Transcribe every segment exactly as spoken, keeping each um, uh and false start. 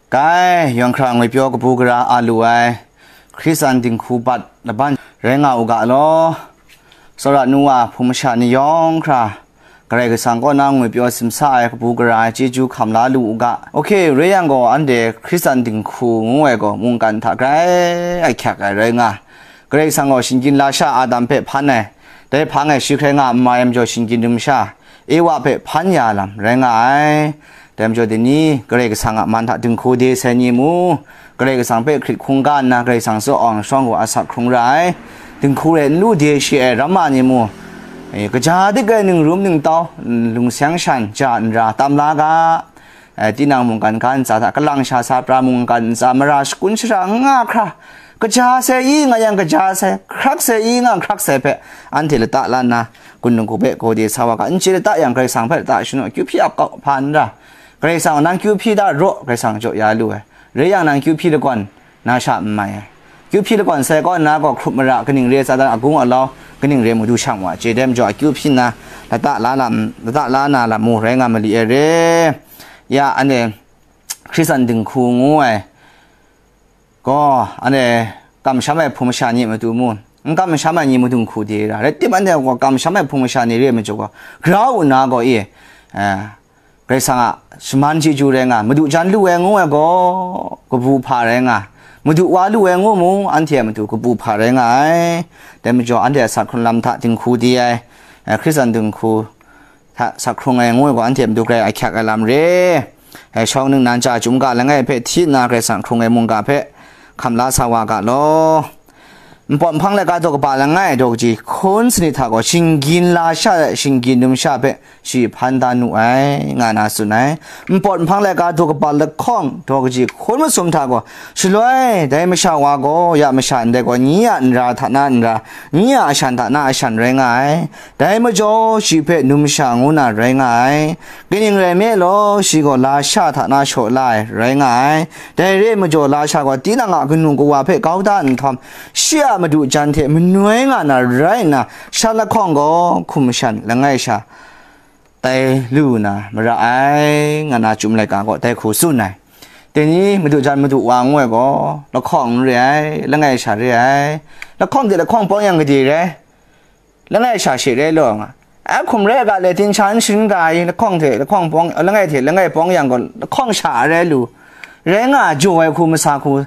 Kai, yawng hkra ngwi pyaw kabu gara a lu ai, Hkristan dinghku bat laban rai nga u ga law. Tsawra nu wa hpung masha ni yawng hkra, Karai Kasang kaw na ngwi pyaw simsa ai kabu gara ai chyeju hkam la lu u ga. Ok, rai yang gaw, anhte Hkristan dinghku ngu ai gaw mungkan hta grai ahkyak ai rai nga. Karai Kasang gaw shinggyim lasha Adam hpe hpan ai, dai hpang e shi hkrai nga n mai ai majaw shinggyim numsha Ewa hpe hpan ya lam rai nga ai. Dai majaw dai ni, Karai Kasang a man hta dinghku de sai ni mu, Karai Kasang hpe hkrit hkungga nna Karai Kasang tsu awng shawng gaw asak hkrung ra ai. Dinghku rai n lu de shi ai ramma ni mu, e, kaja dik ai ningrum ningtau, n-, lungseng shan ja n ra tam la ga. E, tinang mungkan ga ntsa hta kalang sha sa pra mungkan ntsa mara shakun shara n nga hkra, kaja sai i nga yang kaja sai, hkrak sai i nga hkrak sai hpe, anhte lata la nna, gun dinghku hpe gaw de sa wa ga, n chye lata yang Karai Kasang hpe lata shanu, akyu hpyi ap kau hpa n ra. Karai Kasang nang kyu hpyi da raw, Karai Kasang jaw ya lu ai. Rai yang nang kyu hpyi lagawn, na sha n mai ai. Kyu hpyi lagawn sai kaw nna gaw hkrup mara, kaning re ai tsa dan agung alau, kaning re madu shang wa, chye dem jaw akyu hpyi nna, lata la lam, lata la na lam mu rai nga mali ai re. Ya, anhte Hkristan dinghku ngu ai gaw, anhte kamsham ai hpung masha ni matu mu, n kamsham ai ni madu dinghku de ra, rai tim anhte gaw kamsham ai hpung masha ni re ai majaw gaw, grau nna gaw e, eh, Karai Kasang a shaman chyeju rai nga, madu jan lu ai ngu ai gaw, kabu hpa rai nga, madu wa lu ai ngu mu, anhte a matu kabu hpa rai nga ai. Dai majaw, anhte a sak hkrung lam hta dinghku di ai, eh, Hkristan dinghku hta sak hkrung ai ngu ai gaw, anhte a matu grai ahkyak ai lam re. Eh, shawng ningnan chya chyum ga langai hpe hti nna, Karai Kasang hkrung ai mungga hpe hkam la sa wa ga law. Npawt nhpang laika daw kaba langai daw kaji hkun sanit hta gaw, shinggyim lasha ai shinggyim numsha hpe shi hpan da nu ai, nga na tsun ai. Npawt nhpang laika daw kaba lahkawng daw kaji hkun masum hta gaw, shaloi dai masha wa gaw ya masha ndai gaw, ni a nra hta na nra, ni a ashan hta na ashan rai nga ai. Dai majaw shi hpe numsha ngu na rai nga ai. Kaning rai nme law, shi gaw lasha hta na shaw la ai rai nga ai. Dai re ai majaw, lasha gaw tinang a kanu kawa hpe kau da nhtawm, shi a madu jan hte manoi nga na rai nna, shan lahkawng gaw hkum shan langai sha tai lu na mara ai, nga na Chyum laika gaw dai hku tsun ai. Dai ni, madu jan madu wa ngu ai gaw, lahkawng n re ai, langai sha re ai. Lahkawng de lahkawng pawng yang gade rai, langai sha she rai law nga. A hkum rai ga le, tin sha n sharin ga ai, lahkawng hte lahkawng pawng, langai hte langai pawng yang gaw, lahkawng sha a rai lu. Rai nga, jaw ai hku masa hku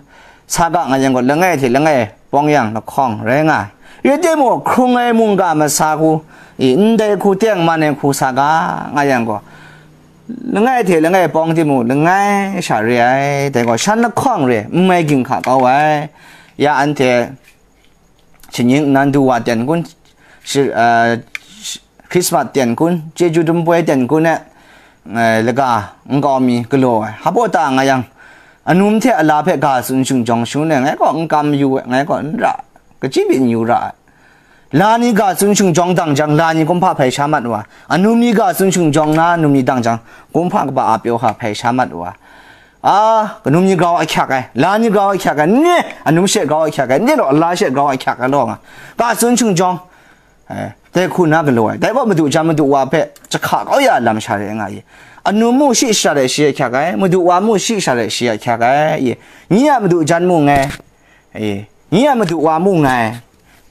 sa ga nga yang gaw, langai hte langai pawng yang lahkawng rai nga. Rai timung, hkrung ai mungga masa hku, i, ndai hku teng man ai hku sa ga nga yang gaw, langai hte langai pawng timung, langai sha re ai, dai gaw shan lahkawng re, n mai ginhka kau ai. Ya anhte, Shinggyim nnan du wa ten kun, shi-, ah, shi-, Christmas ten kun, chyeju dumpoi ten kun e, eh, laga nkau mi galaw ai. Hpa ta nga yang, anum hte ala hpe ga tsun shingjawng shangun ai, ngai gaw n kam yu ai, ngai gaw n ra, kaji byin yu ra ai. La ni ga tsun shingjawng dang jang, la ni kumhpa hpai sha mat wa. Anum ni ga tsun shingjawng na, anum ni dang jang, kumhpa kaba a pyaw hka hpai sha mat wa. A, kanum ni grau ahkyak ai, la ni grau ahkyak ai, nye, anum she grau ahkyak ai, nye law, ala she grau ahkyak ai law nga. Ga tsun shingjawng, eh, dai hku na galaw ai. Dai gaw madu jan madu wa hpe jahka kau ya lam sha re nga i. Anum mu shi sha re shi ahkyak ai, madu wa mu shi sha re shi ahkyak ai i. Nye a madu jan mu ngai, e, nye a madu wa mu ngai.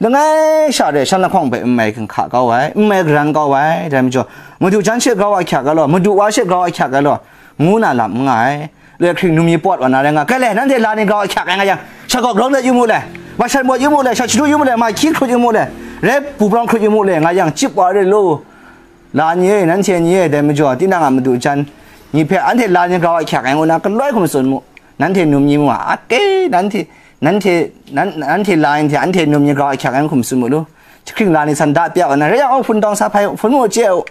Langai sha re shan lahkawng hpe n mai ginhka kau ai, n mai garan kau ai, dai majaw, madu jan she grau ahkyak ai law, madu wa she grau ahkyak ai law, ngu na lam n nga ai. Loi hkring num mi pawt wa na rai nga, kai le, nanhte la ni grau ahkyak ai nga yang, sha gaw grau let yu mu le, mashan mawt yu mu le, sha shadu yu mu le, ma hkyi hkrut yu mu le, rai bu brawng hkrut yu mu le, nga yang, chyip wa re lu. La ni e, nanhte ni e, dai majaw, tinang a madu jan ni hpe anhte la ni grau ahkyak ai ngu na, galoi hkum tsun mu. Nanhte num ni mu a, ake, nanhte, nanhte, nan-, nanhte la ni hte anhte num ni grau ahkyak ai hkum tsun mu lu. Jahkring la ni san da pya wa na, rai yang, hpun dawng sa hpai u, hpun mu chye u,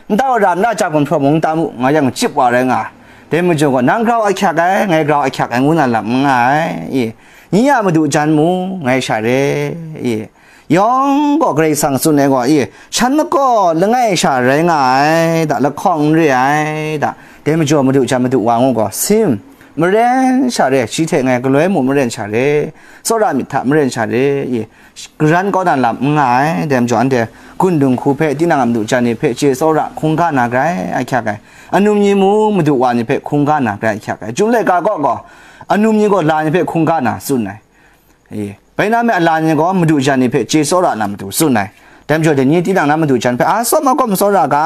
nta wa ra, nta ja gun hpraw mung ta mu, nga yang chyip wa rai nga. Dai majaw gaw, nang grau ahkyak ai, ngai grau ahkyak ai ngu na lam n nga ai, i. Nye a madu jan mu, ngai sha re, i. Yawng gaw Karai Kasang tsun ai gaw, i, shan lakaw langai sha rai nga ai, da, lahkawng n re ai, da, dai majaw madu jan madu wa ngu gaw, sim, maren sha re, shi hte ngai galoi mu maren sha re, tsawra myit hta maren sha re, i, garan kau na lam n nga ai, dai majaw anhte Gun dinghku hpe tinang a madu jan ni hpe chye tsawra hkungga na grai ahkyak ai. Anum ni mung madu wa ni hpe hkungga na grai ahkyak ai. Chyum laika kaw gaw, anum ni gaw la ni hpe hkungga na tsun ai. E, bai na me ala ni gaw madu jan ni hpe chye tsawra na matu tsun ai. Dai majaw, dai ni tinang na madu jan hpe atsawm akawm tsawra ga,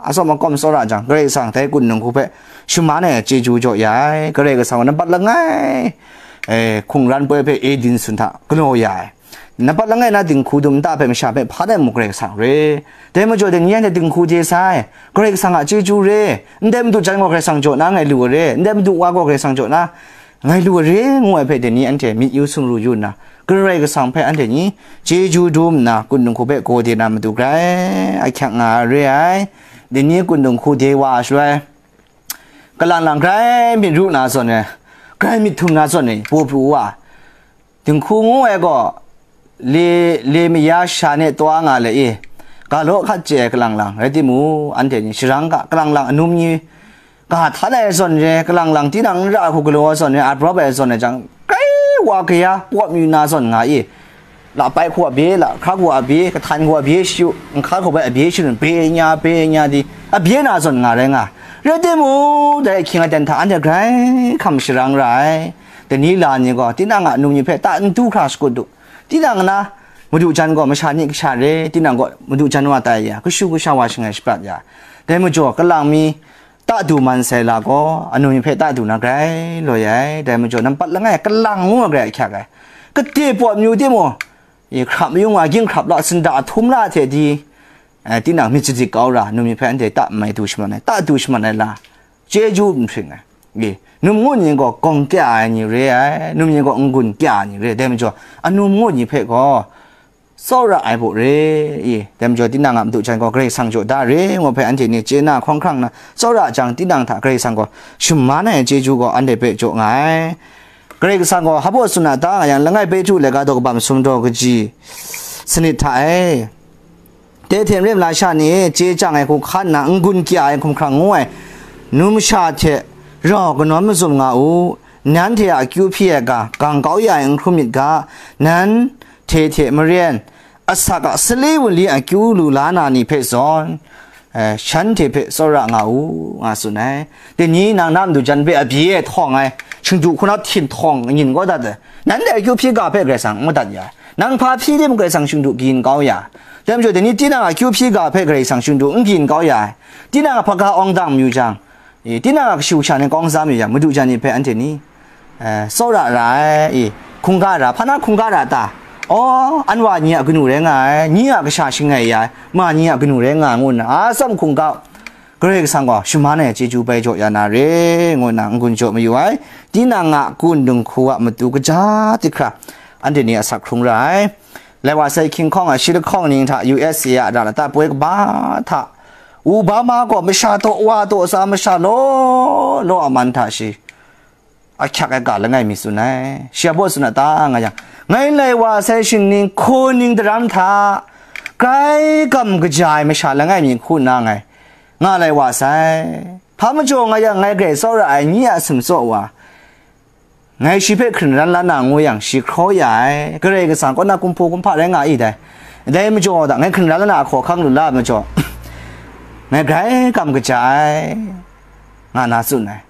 atsawm akawm tsawra jang, Karai Kasang dai gun dinghku hpe shaman ai chyeju jaw ya ai. Karai Kasang gaw nampat langai, e, hkungran poi hpe Eden sun hta galaw ya ai. Nampat langai na dinghku dum nta hpe masha hpe hpa dai mu Karai Kasang re. Dai majaw, dai ni anhte dinghku de sai, Karai Kasang a chyeju re, ndai madu jan gaw Karai Kasang jaw na ngai lu ai re, ndai madu wa gaw Karai Kasang jaw na ngai lu ai re, ngu ai hpe dai ni anhte myit yu sumru yu nna, Karai Kasang hpe anhte ni chyeju dum nna, gun dinghku hpe gaw de na matu grai ahkyak nga ai re ai. Dai ni gun dinghku de wa ai shaloi, kalang lang grai myit ru na zawn e, grai myit htum na zawn e, paw pru wa. Dinghku ngu ai gaw, le, le maya sha ne taw nga le i, ga law hkat chye ai kalang lang, rai timung, anhte ni sharang ga, kalang lang anum ni ga htan ai zawn re, kalang lang tinang n ra ai hku galaw ai zawn re, a brawp ai zawn re jang, grai wa kaya pawt mayu na zawn nga i, la pai hku a bye, la hkra hku a bye, kahtan hku a bye shyu, nhka hku bai a bye shadun, bye nya, bye nya di, a bye na zawn nga rai nga. Rai timung, dai ahkying aten hta anhte grai hkam sharang ra ai. Dai ni la ni gaw, tinang a num ni hpe ta n du hkra shakut du. Tinang na madu jan gaw masha ni kasha re, tinang gaw madu jan wa tai ya, kashu kasha wa shangai shaprat ya. Dai majaw, kalang mi ta du man sai la gaw, anum ni hpe ta du na grai loi ai. Dai majaw, nampat langai kalang ngu ai grai ahkyak ai. Kade pawt mayu timung, e, hkrap mayung wa, ging hkrap la, sinda htum la hte di, e, tinang myit sadik kau ra, num ni hpe anhte ta mai du shaman ai, ta du shaman ai la, chyeju nhpring ai. E, num ngu ni gaw gawng kya ai ni re ai, num ni gaw n-gun kya ai ni re ai. Dai majaw, anum ngu ni hpe gaw tsawra ai baw re i. Dai majaw, tinang a madu jan gaw Karai Kasang jaw da re, ngu hpe anhte ni chye na hkawng hkrang na tsawra jang, tinang hta Karai Kasang gaw shaman ai chyeju gaw anhte hpe jaw nga ai. Karai Kasang gaw hpa baw tsun a ta nga yang, langai Petru laika daw kabam sumdaw kaji sanit hta e. Dai hte maren masha ni chye chyang ai hku hkan nna n-gun kya ai hkumhkrang ngu ai numsha hte rau kanawn mazum nga u. Nanhte a akyu hpyi ai ga, gang kau ya ai n hkrum myit ga, nanhte hte maren asak a sali wunli akyu lu la na ni hpe zawn, eh, shanhte hpe tsawra nga u, nga tsun ai. Dai ni nang na madu jan hpe a bye e htawng ai, shingdu hku na htin htawng nyin kau dat ai. Nanhte akyu hpyi ga hpe Karai Kasang n madat ya ai. Nang hpa hpyi tim Karai Kasang shingdu kayin kau ya ai. Dai majaw, dai ni tinang a akyu hpyi ga hpe Karai Kasang shingdu n kayin kau ya ai. Tinang a hpaga awng dang mayu jang, e, tinang a kashu kasha ni kawng za mayu jang, madu jan ni hpe anhte ni, eh, tsawra ra ai, e, hkungga ra, hpa na hkungga ra ta? Aw, anwa ni a kanu rai nga ai, ni a kasha shangai ya ai, ma ni a kanu rai nga ai, ngu nna, a tsawm hkungga, Karai Kasang gaw shaman ai chyeju bai jaw ya na re, ngu nna n-gun jaw mayu ai. Tinang a gun dinghku a matu kaja hte hkra, anhte ni asak hkrung ra ai. Lai wa sai hkying hkawng a shi lahkawng ning hta U S A a ra lata poi kaba hta, Obama gaw masha taw wa taw sa masha law law a man hta shi ahkyak ai ga langai mi tsun ai. Shi a baw tsun a ta nga yang, ngai lai wa sai shingning hku ning daram hta grai gam kaja ai masha langai mi hku nna ngai nga lai wa sai. Hpa majaw nga yang, ngai grai tsawra ai ni a sumtsaw wa, ngai shi hpe hkren ran la na ngu yang, shi hkraw ya ai. Karai Kasang kaw na kumhpaw kumhpa rai nga i dai. Dai majaw da, ngai hkren ran la na a hkawhkang lu la ai majaw, ngai grai kam kaja ai, nga na tsun ai.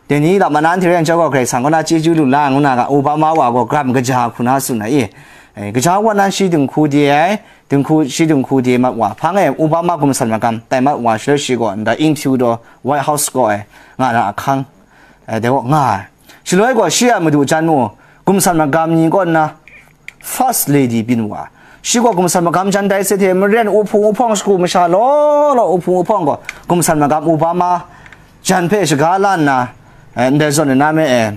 Dai ni la mana anhte rai yang chyawm gaw, Karai Kasang kaw na chyeju lu la ngu na ga, Obama wa gaw kam kaja hku na tsun ai i. Eh, kaja wa nan shi dinghku de ai, dinghku, shi dinghku de mat wa. Hpang e Obama gumsan magam tai mat wa, shaloi shi gaw ndai interview daw White House kaw e nga na ahkang, eh, dai gaw nga ai. Shaloi gaw shi a madu jan mung, gumsan magam ni kaw nna First Lady byin wa. Shi gaw gumsan magam jan dai se hte maren, uhpung uhpawng shagu masha law law, uhpung uhpawng gaw gumsan magam Obama jan hpe shaga la nna, eh, ndai zawn na me e,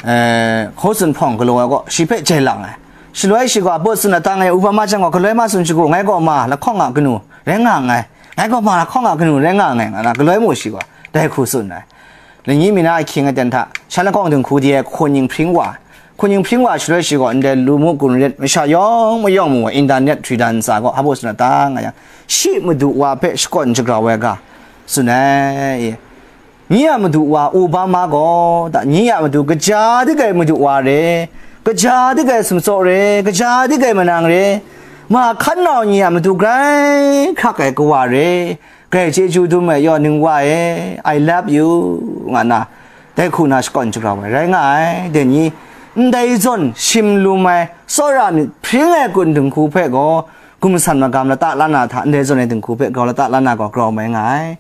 eh, hkaw tsun hpawng galaw ai gaw, shi hpe jai lang ai. Shaloi shi gaw a baw tsun a ta ngai, Obama jan gaw galoi ma tsun shagu, ngai gaw ma lahkawng a kanu rai nga nngai, ngai gaw ma lahkawng a kanu rai nga nngai, nga na galoi mu shi gaw dai hku tsun ai. Lani mi na ahkying aten hta, shan lahkawng dinghku de ai hkun ning hpring wa, hkun ning hpring wa shaloi shi gaw ndai lu mu gun ret masha yawng mayawng mu ai, internet hkri dan ntsa gaw hpa baw tsun a ta nga yang, shi madu wa hpe shakawn shagrau ai ga tsun ai. Nye a madu wa Obama gaw, da, nye a madu kaja dik ai madu wa re, kaja dik ai sumtsaw re, kaja dik ai manang re, Ma hkan nau ni a matu grai hkrak ai kawa re, grai chyeju dum ai yaw ning wa e, I love you, nga na, dai hku na shakawn shagrau ai rai nga ai. Dai ni, ndai zawn shim lum ai, tsawra myit hpring ai kun dinghku hpe gaw, gumsan magam lata la na hta, ndai zawn ai dinghku hpe grau lata la na gaw grau mai nga ai.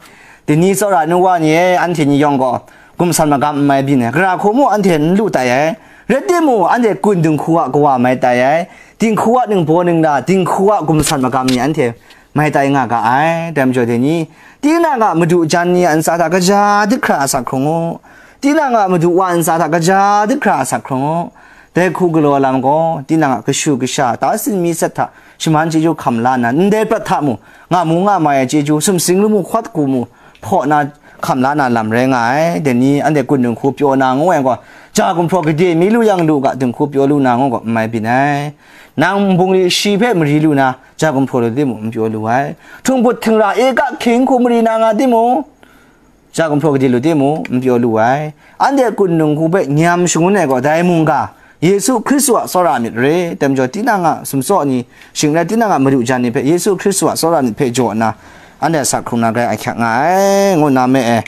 Dai ni tsawra nu wa ni e, anhte ni yawng gaw, gumsan magam n mai byin ai, gara hku mu anhte n lu tai ai, rai timung, anhte kun dinghku a kawa mai tai ai, dinghku a ningbaw ningla, dinghku a gumsan magam ni anhte mai tai nga ga ai. Dai majaw dai ni, tinang a madu jan ni a ntsa hta kaja dik hkra asak hkrung u, tinang a madu wa ntsa hta kaja dik hkra asak hkrung u. Dai hku galaw lam gaw, tinang a kashu kasha, ta sin mi sat hta shaman chyeju hkam la nna, ndai prat hta mu, nga mu nga mai ai chyeju, sumsing lu mu, hkawt ku mu, hpaw na hkam la na lam rai nga ai. Dai ni anhte kun dinghku pyaw na ngu ai gaw, ja gumhpraw gade mi lu yang lu ga dinghku pyaw lu na ngu gaw n mai byin ai. Nang nbungli shi hpe mari lu na, ja gumhpraw lu timung n pyaw lu ai. Htungbut htingra e ga hkying hku mari na nga timung, ja gumhpraw gade lu timung n pyaw lu ai. Anhte kun dinghku hpe nyam shangun ai gaw dai mungga, Yesu Hkristu a tsawra myit re, dai majaw tinang a sumtsaw ni, shing rai tinang a madu jan ni hpe Yesu Hkristu a tsawra myit hpe jaw nna, anhte asak hkrung na grai ahkyak nga ai, ngu nna me e,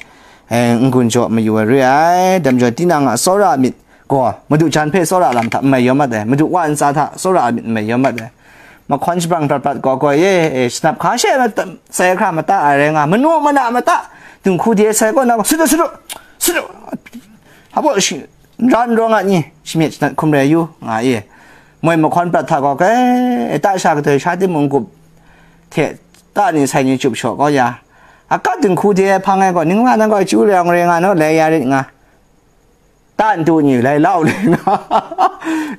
e, n-gun jaw mayu ai re ai. Dai majaw tinang a tsawra myit gaw, madu jan hpe tsawra lam hta n mai yaw mat ai, madu wa ntsa hta tsawra myit n mai yaw mat ai. Mahkawn shabrang prat prat gaw gaw e, e, shanap hka she mata, sai hkra mata ai rai nga, manu mana mata, dinghku de sai kaw na gaw, sut u, sut u, sut u, hpa baw shi, n ra n rawng a ni, shamyet shanat hkum rai yu, nga e. Moi mahkawn prat hta gaw, kai, ta sha kadoi sha timung gup hte, ta ni sai ni chup shaw kau ya, a kat dinghku de hpang ai gaw, ning la nang gaw chyu rai awng rai nga naw, lai ya rit nga, ta n tu ni, lai lau le nga,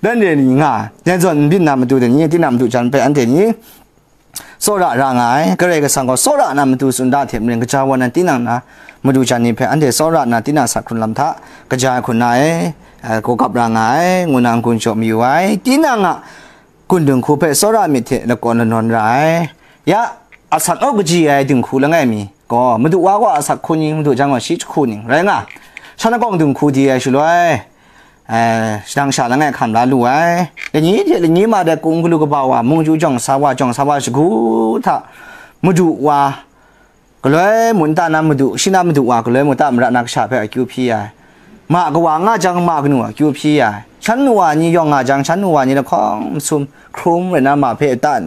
dan de ni nga, jan zawn n byin na matu de ni, tinang madu jan hpe anhte ni, tsawra ra nga ai, Karai Kasang gaw tsawra na matu tsun da hte maren, kaja wa nan tinang na madu jan ni hpe anhte tsawra na tinang sak hkrun lam hta, kaja ai hku na e, eh, gawgap ra nga ai, ngu na n-gun jaw mayu ai, tinang a kun dinghku hpe tsawra myit hte lakawn lanawn ra ai. Ya, asak aw kaji ai dinghku langai mi gaw, madu wa gaw asak hku ning, madu jan gaw shi jahku ning, rai nga, shan akawng dinghku di ai shaloi, eh, shadang sha langai hkam la lu ai. Lani hte lani ma dai kung galu kaba wa, mungju jawng sa wa, jawng sa wa shagu hta, madu wa galoi mun ta na madu, shi na madu wa galoi mu ta mara na kasha hpe akyu hpyi ai. Ma kawa nga jang, ma kanu akyu hpyi ai. Shan nu wa ni yawng nga jang, shan nu wa ni lahkawng masum hkrum rai na ma hpe ta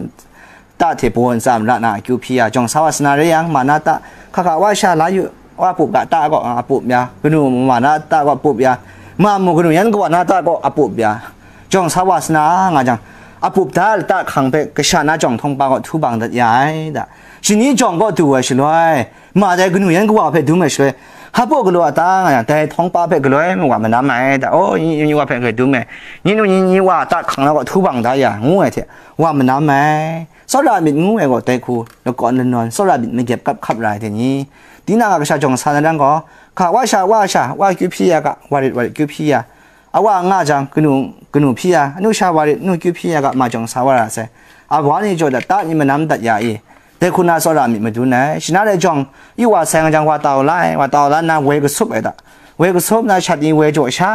ta hte baw ntsa mara na akyu hpyi ya, jawng sa wa sana re yang, ma na ta, hka hka wa sha la yu, wa pup ga ta gaw, a pup ya, kanu ma na ta gaw pup ya, ma mu kanu yan kawa na ta gaw a pup ya, jawng sa wa sana nga jang, a pup da lata hkang hpe kasha na jawng htawng pa gaw htu bang dat ya ai da. Shani jawng gaw du ai shaloi, ma dai kanu yan kawa hpe dum ai shaloi, hpa baw galaw a ta nga yang, dai htawng pa hpe galoi mu wa manam ai da. O, ni, ni wa hpe galoi dum ai, ni nu ni, ni wa ta hkang na gaw htu bang da ya, ngu ai hte, wa manam ai. Tsawra myit ngu ai gaw dai hku, lakawn lanawn, tsawra myit magyep kap hkap ra ai dai ni? Tinang a kasha jawng sa na ran gaw, hka wa sha, wa sha, wa kyu hpyi ya ga, wa rit, wa rit kyu hpyi ya, a wa nga jang, kanu, kanu hpyi ya, anu sha wa rit, anu kyu hpyi ya ga, ma jawng sa wa ra sai. A wa ni jaw dat, ta ni manam dat ya i? Dai hku na tsawra myit madun ai. Shana dai jawng, yu wa sai nga jang, wa tau la ai, wa tau la nna woi kasup ai da. Woi kasup na shat ni woi jaw sha,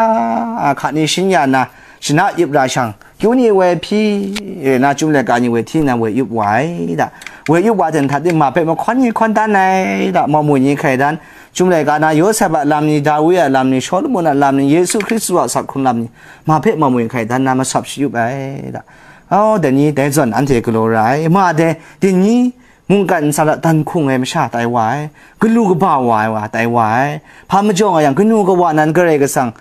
a, hka ni shin ya nna, shana yup ra shang, kyu ni woi hpyi, re na, chyum laika ni woi hti nna woi yup wa ai da. Woi yup wa ten hta ting ma hpe mahkawn ni hkawn dan ai da, mamu ni hkai dan, chyum laika na Yawsep a lam ni, Dawi a lam ni, Shawlumon a lam ni, Yesu Hkristu a sak hkrung lam ni, ma hpe mamu ni hkai dan na masap shayup ai da. O, dai ni, dai zawn anhte galaw ra ai. Ma dai, dai ni, mungkan ntsa hta dan hkung ai masha tai wa ai, galu kaba wa ai wa tai wa ai. Hpa majaw nga yang, kanu kawa nan Karai Kasang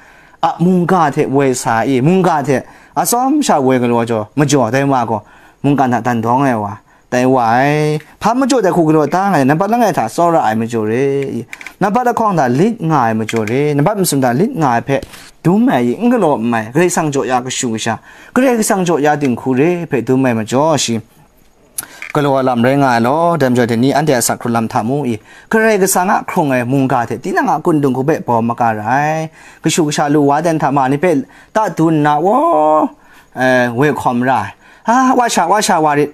a mungga hte woi sa i, mungga hte atsawm sha woi galaw jaw, majaw dai wa gaw, mungkan hta dan dawng ai wa tai wa ai. Hpa majaw dai hku galaw ta nga yang, nampat langai hta tsawra ai majaw re i, nampat lahkawng hta lit nga ai majaw re, nampat masum hta lit nga ai hpe dum ai i, n galaw n mai, Karai Kasang jaw ya kashu kasha, Karai Kasang jaw ya dinghku re hpe dum ai majaw shi, galaw ai lam rai nga ai law, dai majaw dai ni anhte a sak hkrun lam hta mu i, Karai Kasang a hkrung ai mungga hte tinang a kun dinghku hpe bawm maga ra ai. Kashu kasha lu wa dan hta ma ni hpe ta dun nna, wa, eh, woi hkawm ra ai. A, wa sha, wa sha wa rit.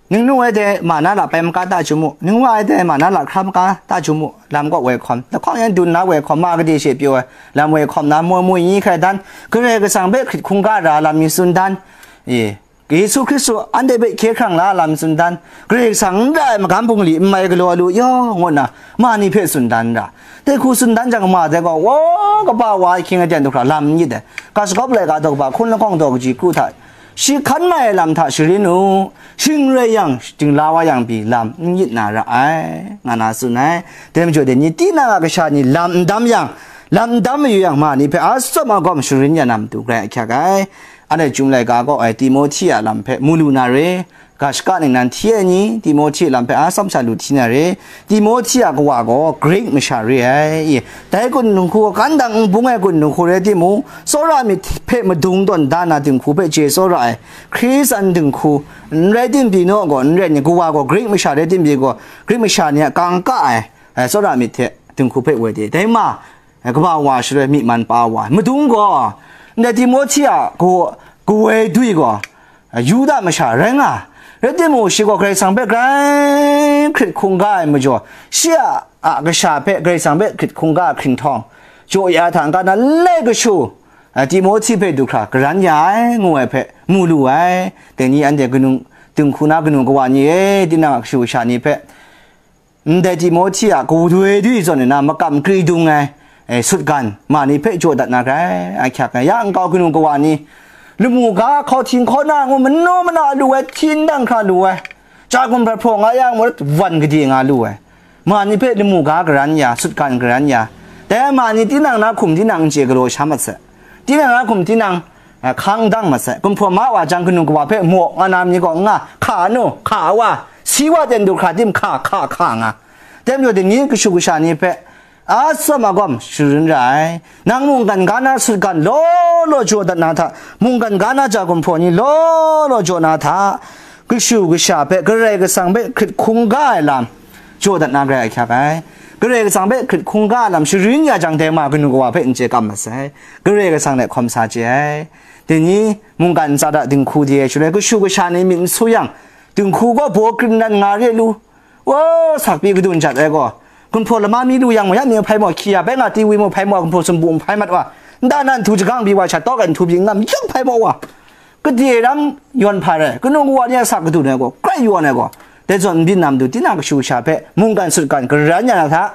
Ning nu ai dai ma na la pai maga ta jum mu, ning wa ai dai ma na la hkra maga ta jum mu, lam kaw woi hkawm. Lahkawng yan dun nna woi hkawm, ma gade she pyaw ai, lam woi hkawm na, mamu ni hkai dan, Karai Kasang hpe hkrit hkungga ra lam ni tsun dan, e, Yesu Hkristu anhte hpe hkye hkrang la lam tsun dan, Karai Kasang n ra ai magam bungli n mai galaw lu yaw, ngu nna ma ni hpe tsun dan ra. Dai hku tsun dan jang, ma dai gaw, wa, kaba wa ahkying aten du hkra lam n yit ai. Ga shagawp laika daw kaba hkun lahkawng daw kaji kru hta, shi hkan mai ai lam hta sharin u, shing rai yang, dingla wa yang pyi lam n yit na ra ai, nga na tsun ai. Dai majaw, dai ni tinang a kasha ni lam n dam yang, lam n dam mayu yang, ma ni hpe a tsawm a gawm sharin ya na matu grai ahkyak ai. Anhte Chyum laika kaw ai Timohti a lam hpe mu lu na re, ga shaka ningnan hti ai ni, Timohti a lam hpe a tsawm sha lu hti na re, Timohti a kawa gaw Grik masha re ai. Dai kun dinghku gaw kan dang n bung ai kun dinghku rai timung, tsawra myit hpe madung tawn da na dinghku hpe chye tsawra ai, Hkristu dinghku n rai tim pyi naw gaw, n rai ni, kawa gaw Grik masha rai tim pyi gaw, Grik masha ni a kangka ai, eh, tsawra myit hte dinghku hpe woi de. Dai ma, eh, kaba wa shaloi myi man pa wa. Madung gaw, ndai Timohti a kaw-, kawoi dwi gaw, eh, Yuda masha rai nga. Rai timung, shi gaw Karai Kasang hpe grai hkrit hkungga ai majaw, shi a, a kasha hpe Karai Kasang hpe hkrit hkungga hkrinhtawng, jaw ya hta n-ga na langai kashu, eh, Timohti hpe du hkra garan ya ai, ngu ai hpe mu lu ai. Dai ni anhte kanu, dinghku na kanu kawa ni e, tinang a kashu kasha ni hpe, ndai Timohti a kawoi dwi zawn nna makam kri dung ai, eh, sutgan ma ni hpe jaw dat na grai ahkyak ai. Ya nkau kanu kawa ni, lamu ga hkau hting hkaw na ngu manu mana lu ai, hti n dang hkra lu ai, ja gumhpraw hpraw nga yang mung wan gade nga lu ai, ma ni hpe lamu ga garan ya, sutgan garan ya, dai ma ni tinang na hkum tinang n chye galaw sha mat sai. Tinang na hkum tinang, eh, hkang dang mat sai. Gumhpraw ma wa jang, kanu kawa hpe maw nga na ni gaw n nga, hka nu, hka wa, si wa ten du hkra tim hka, hka, hka nga. Dai majaw, dai ni kashu kasha ni hpe a tsawm a gawm sharin ra ai. Nang mungkan ga na sutgan law law jaw dat na hta, mungkan ga na ja gumhpraw ni law law jaw na hta, kashu kasha hpe Karai Kasang hpe hkrit hkungga ai lam jaw dat na grai ahkyak ai. Karai Kasang hpe hkrit hkungga ai lam sharin ya jang, dai ma kanu kawa hpe n chye kam mat sai. Karai Kasang hte hkawm sa chye ai. Dai ni mungkan ntsa hta dinghku di ai shaloi, kashu kasha ni myit n su yang, dinghku gaw baw kring nan nga re lu, wa, sakpyi kadun jat ai gaw, gumhpraw lama mi lu yang mung, ya mi hpai maw, hkyi ya bai nga, tiwi mung hpai maw, gumhpraw sumpu mung hpai mat wa, nta nan nhtu jahkang pyi wa, shat tawk ai nhtu pyi ngam yawng hpai maw wa, gade ram yawn hpa rai, kanu kawa ni a sa kadun ai gaw, grai yawn ai gaw, dai zawn n byin na matu, tinang kashu kasha hpe mungkan sutgan garan ya na hta,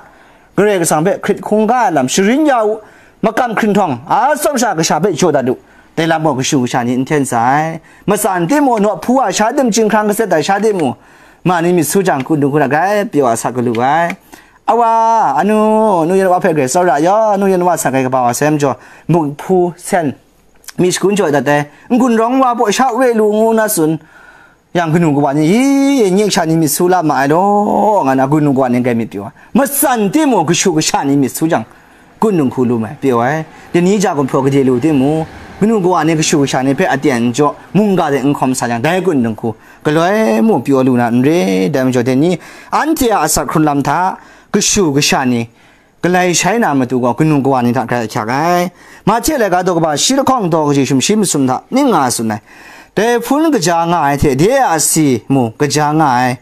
Karai Kasang hpe hkrit hkungga ai lam sharin ya u, makam hkrinhtawng a tsawm sha kasha hpe jaw dat u, dai lam gaw kashu kasha ni n hten sa ai. Matsan timung, nawhpu a sha tim, chyinghkrang kaset ai sha timung, ma ni myit su jang, kun dinghku hta grai pyaw a sa galu ai. Awa, anu, nu yan wa hpe grai tsawra yaw, nu yan wa sa grai kaba wa sai majaw, muk hpu sen, mi shakun jaw dat ai, n-gun rawng wa baw sha we lu ngu na tsun yang, kanu kawa ni, i, nye kasha ni myit su la ma ai law, nga na, kanu kawa ni grai myit pyaw ai. Matsan timung, kashu kasha ni myit su jang, kun dinghku lu mai, pyaw ai. Dai ni ja gumhpraw gade lu timung, kanu kawa ni kashu kasha ni hpe aten jaw, mungga de n hkawm sa jang, dai kun dinghku galoi mung pyaw lu na n re. Dai majaw, dai ni anhte a asak hkrun lam hta kashu kasha ni galai shai na matu gaw, kanu kawa ni hta grai ahkyak ai. Mahte laika daw kaba shi lahkawng daw kaji sumshi masum hta ning nga tsun ai. Dai hpun kaja nga ai hte de a asi mu kaja nga ai,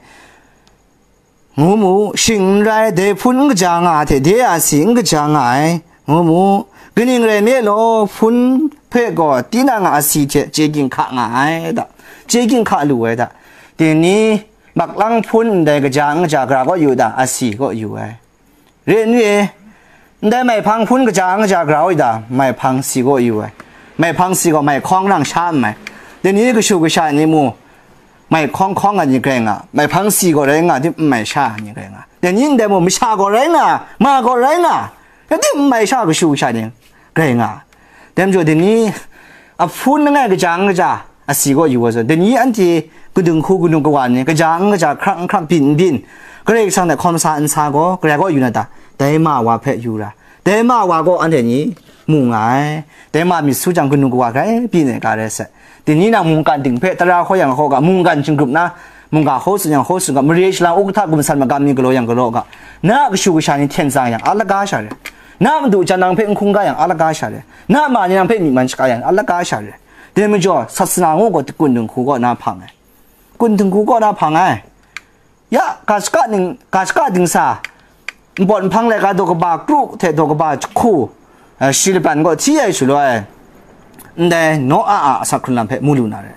ngu mu, shing n rai, dai hpun n kaja nga ai hte de a asi n kaja nga ai, ngu mu. Kaning rai nme law, hpun hpe gaw tinang a asi hte chye ginhka nga ai da, chye ginhka lu ai da. Dai ni maklang hpun ndai kaja n kaja gara kaw yu da, asi kaw yu ai. Re n re? Ndai maihpang hpun kaja n kaja gara oi da, maihpang si kaw yu ai. Maihpang si gaw maihkawng nang sha n mai. Dai ni kashu kasha ni mu, maihkawng hkawng ai ni grai nga, maihpang si gaw rai nga, di n mai sha ai ni grai nga. Dai ni ndai mu, masha gaw rai nga, ma gaw rai nga, di n mai sha kashu kasha ni grai nga. Dai majaw, dai ni ahpun langai kaja n kaja, asi kaw yu ai zawn, dai ni anhte kadinghku kanu kawa ni kaja n kaja, hkrak n hkrak, byin n byin, Karai Kasang hte hkawm sa n sa gaw, karai kaw yu na ta? Dai ma wa hpe yu ra, dai ma wa gaw anhte ni mu nga ai. Dai ma myit su jang, kanu kawa grai byin ai ga rai sai. Dai ni nang mungkan ting hpe tara hkaw yang hkaw ga, mungkan shingrup na, mungga hkaw tsun yang hkaw tsun ga, mare shalang u kahta gumsan magam ni galaw yang galaw ga, na a kashu kasha ni hten tsang yang, a laga sha re. Na a madu jan nang hpe n hkungga yang, a laga sha re. Na a ma ni nang hpe myi man shaga yang, a laga sha re. Dai majaw, sasana ngu gaw, kun dinghku kaw na hpang ai. Kun dinghku kaw na hpang ai. Ya, ga shaka ning, ga shaka dingsa, npawt nhpang laika daw kaba kru hte daw kaba jahku, eh, shi laban gaw hti ai shaloi, ndai Noa a asak hkrun lam hpe mu lu na re.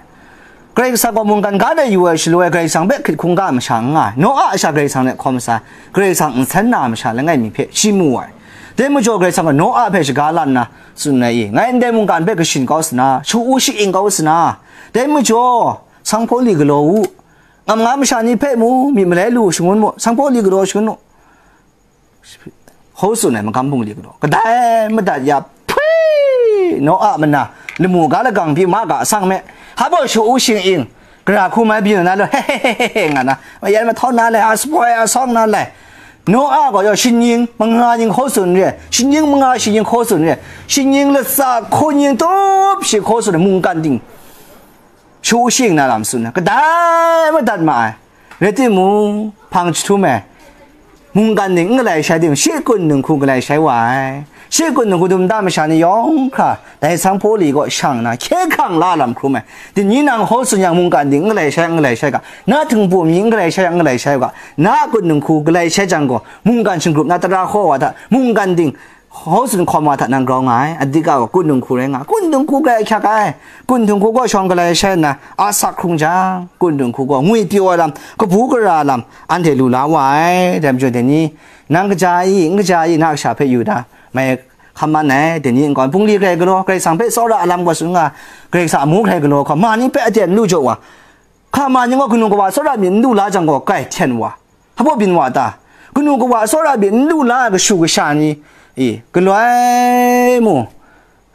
Karai Kasang gaw mungkan ga de yu ai shaloi, Karai Kasang hpe hkrit hkungga ai masha n nga ai. Noa a sha Karai Kasang hte hkawm sa, Karai Kasang nsen na ai masha langai mi hpe shi mu ai. Dai majaw Karai Kasang gaw Noa hpe shaga la nna tsun ai i, ngai ndai mungkan hpe kashin kau sa na, shu-u shi-ing kau sa na, dai majaw, sanghpaw li galaw u, ngam nga masha ni hpe mu, myit malai lu shangun mu, sanghpaw li galaw shangun mu. Hkau tsun ai magam bungli galaw, kadai madat ya, phui! Noa mana, lamu ga lagang pyi ma ga sang me, hpa baw shu-u shing-ing, gara hku mai byin na law, he he he he he nga na, mayan mahtaw na lai, a sapoi a sawng na lai. Noa gaw yaw shing-ing manga ning hkau tsun re, shing-ing manga shing-ing hkau tsun re, shing-ing latsa hkun-ing tup shi hkau tsun re, mungkan ting shu-u shing na lam tsun na, kadai madat ma ai. Rai timung, hpang jahtum e, mungkan ning n galai shai tim, shi kun dinghku galai shai wa ai. Shi kun dinghku dum da masha ni yawng hkra, dai sanghpaw li kaw shang nna, hkye hkrang la lam hkrum ai. Dai ni nang hkau tsun yang, mungkan ting n galai shai, n galai shai ga, na htingbu mi n galai shai, n galai shai ga, na kun dinghku galai shai jang gaw, mungkan shingrup na tara hkaw wa hta, mungkan ting hkau tsun hkawm wa hta nang grau nga ai, adik a gaw kun dinghku rai nga ai, kun dinghku galai ahkyak ai, kun dinghku gaw shawng galai shai nna, asak hkrung jang, kun dinghku gaw ngwi pyaw ai lam, kabu gara ai lam, anhte lu la wa ai. Dai majaw dai ni, nang kaja i, n kaja i, na kasha hpe yu da, mai hkam man ai, dai ni n gaw, bungli grai galaw, Karai Kasang hpe tsawra ai lam gaw tsun nga, Karai Kasang amu grai galaw hkawm, ma ni hpe aten lu jaw wa, hkama ni gaw kanu kawa tsawra myit n lu la jang gaw, kai hten wa, hpa baw byin wa ta? Kanu kawa tsawra myit n lu la ai kashu kasha ni, e, galoi mu,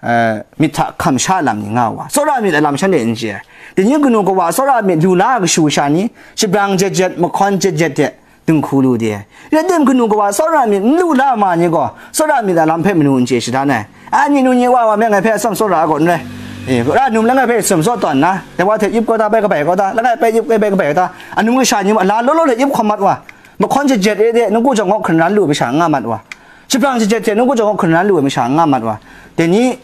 eh, myit hta hkam sha lam ni nga wa, tsawra myit a lam shanhte n chye ai. Dai ni kanu kawa tsawra myit lu la ai kashu kasha ni, shabrang jet jet, mahkawn jet jet hte dinghku lu de ai. Rai tim, kanu kawa tsawra myit n lu la ma ni gaw, tsawra myit a lam hpe manu n chye shadan ai. A, ni nu ni wa wa me ngai hpe atsawm tsawra ai gaw n rai. E, ra num langai hpe sum tsaw tawn na, dai wa hte yup kau ta, bai kabai kau ta, langai bai yup, bai kabai kau ta, anum kasha ni mung, ala law law hte yup hkawm mat wa, mahkawn jet jet e de, nawku jawng kaw hkungran lu ai masha n nga mat wa, shabrang jet jet hte nawku jawng kaw hkungran lu ai masha n nga mat wa, dai ni,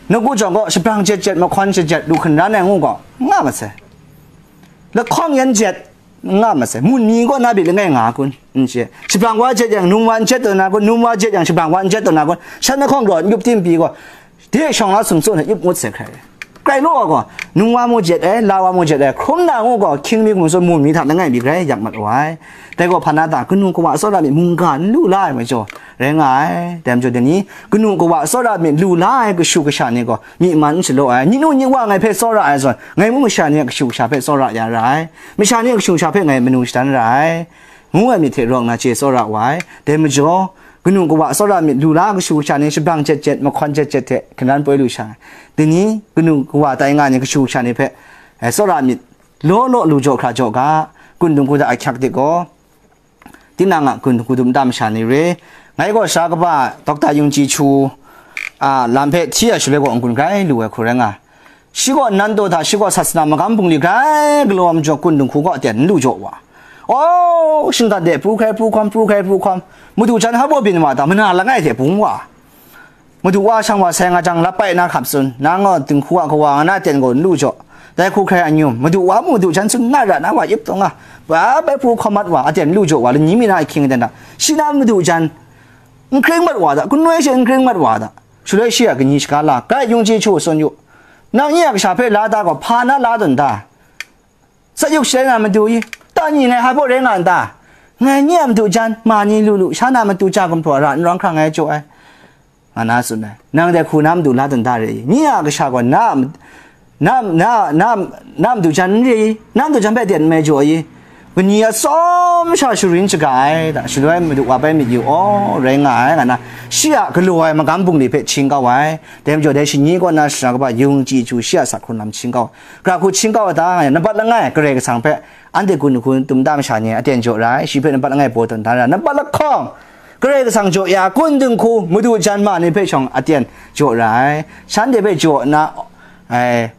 nawku jawng kaw shabrang jet jet, mahkawn jet jet lu hkungran ai ngu gaw, n nga mat sai. Lahkawng yan jet, n nga mat sai. Mun mi kaw na byin langai nga kun, n chye. Shabrang wa jet yang, num wa n jet tawn na kun, num wa jet yang, shabrang wa n jet tawn na kun, shan lahkawng raw n yup tim pyi gaw, de shawng la sum tsaw na yup ngut sai hkrai. Hkrai law gaw, num wa mu jet ai, la wa mu jet ai, hkrum na ngu gaw, hkying mi hkum tsun, mun mi hta langai mi grai yak mat wa ai. Dai gaw hpa na ta, kanu kawa tsawra myit mungga n lu la ai majaw, rai nga ai. Dai majaw dai ni, kanu kawa tsawra myit lu la ai kashu kasha ni gaw, myi man n shalaw ai. Ni nu ni wa ngai hpe tsawra ai zawn, ngai mung masha ni a kashu kasha hpe tsawra ya ra ai. Masha ni a kashu kasha hpe ngai manu shadan ra ai, ngu ai myit hte rawng na chye tsawra wa ai. Dai majaw, kanu kawa tsawra myit lu la ai kashu kasha ni shabrang jet jet, mahkawn jet jet hte hkungran poi lu sha ai. Dai ni, kanu kawa tai nga ai ni kashu kasha ni hpe, eh, tsawra myit law law lu jaw hkra jaw ga, kun dinghku hta ahkyak dik gaw, tinang a kun dinghku dum nta masha ni re, ngai gaw sara kaba Dokta Yung Ji Chu a lam hpe hti ai shaloi gaw n-gun grai lu ai hku rai nga ai. Shi gaw nnan taw hta, shi gaw sasana magam bungli grai galaw ai majaw, kun dinghku gaw aten n lu jaw wa. Aw, shinggan de pru hkrai pru hkawm, pru hkrai pru hkawm, madu jan hpa baw byin wa ta, mana langai hte bung wa. Madu wa shang wa sai nga jang, lap pai na hkap tsun, nang gaw dinghku a kawa nga na ten gaw n lu jaw, dai hku hkrai anyum, madu wa mung madu jan tsun na ra na wa, ip taw nga, ba bai hpu hkawm mat wa, aten n lu jaw wa, lani mi na ahkying aten hta, shi na madu jan n hkring mat wa ta, gunoi she n hkring mat wa ta, shaloi shi a kaji shaga la, Gai Yung Ji Chu tsun yu, nang nye a kasha hpe la ta gaw, hpa na la tawn ta? Sayuk shalai na madu i, ta ni ngai hpa baw rai nga n ta? Ngai nye a madu jan, ma ni lu lu, sha na matu ja gumhpraw ra n rawng hkra ngai jaw ai, nga na tsun ai. Nang dai hku na madu la dan da re i? Nye a kasha gaw na, na, na, na, na madu jan n re i? Na madu jan hpe aten n mai jaw i? Kani atsawm sha sharin shaga ai da, shaloi madu wa bai myit yu, aw, rai nga ai, nga na, shi a galaw ai magam bungli hpe hkying kau ai. Dai majaw dai shani kaw na sara kaba Yung Ji Chu shi a sak hkrun lam hkying kau ai. Gara hku hkying kau ai ta nga yang, nampat langai Karai Kasang hpe anhte gun hku dum da masha ni aten jaw ra ai, shi hpe nampat langai baw tawn da ra ai, nampat lahkawng Karai Kasang jaw ya, kun dinghku madu jan ma ni hpe shawng aten jaw ra ai, shanhte hpe jaw nna, ai,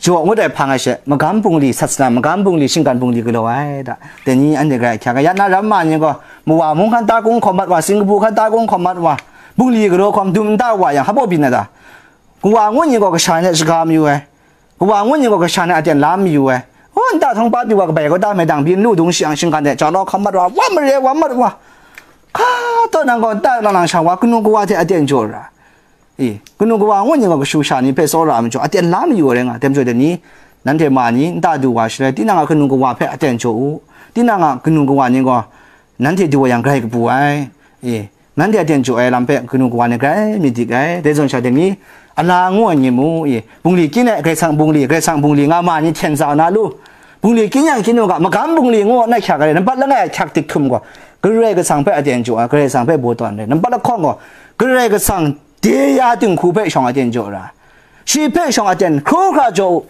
jaw ngut ai hpang ai she, magam bungli, sasana magam bungli, shinggan bungli galaw ai da. Dai ni anhte grai ahkyak ai, ya na ram ma ni gaw, mawa mung hkan ta kung hkawm mat wa, singkabu hkan ta kung hkawm mat wa, bungli galaw hkawm dum n ta wa yang, hpa baw byin na ta? Kawa ngut ni gaw kasha ni hte shaga mayu ai. Kawa ngut ni gaw kasha ni aten la mayu ai. Aw, nta htawng pa pyi wa kabai kaw ta, maidang pyi n lu dung shi yang, shinggan de jau lau hkam mat wa, wa mare wa mat wa. Hka taw nang gaw nta lang lang sha wa, kanu kawa hte aten jaw ra. E, kanu kawa ngut ni gaw kashu kasha ni hpe tsawra ai majaw, aten la mayu ai rai nga, dai majaw dai ni, Nanhte ma ni nta du wa shaloi, tinang a kanu kawa hpe aten jaw u. Tinang a kanu kawa ni gaw nanhte du wa yang grai kabu ai. E, nanhte aten jaw ai lam hpe kanu kawa ni grai myit dik ai. Dai zawn sha dai ni, ala ngu ai ni mu, e, bungli kyin ai, Karai Kasang bungli, Karai Kasang bungli nga ma ni hten za na lu. Bungli kyin yang kyin u ga, magam bungli ngu na hkyak ai, nampat langai a hkyak dik htum gaw, Karai Kasang hpe aten jaw ai, Karai Kasang hpe baw tawn ai. Nampat lahkawng gaw, Karai Kasang de ya dinghku hpe shawng aten jaw ra. Shi hpe shawng aten hkru hkra jaw u.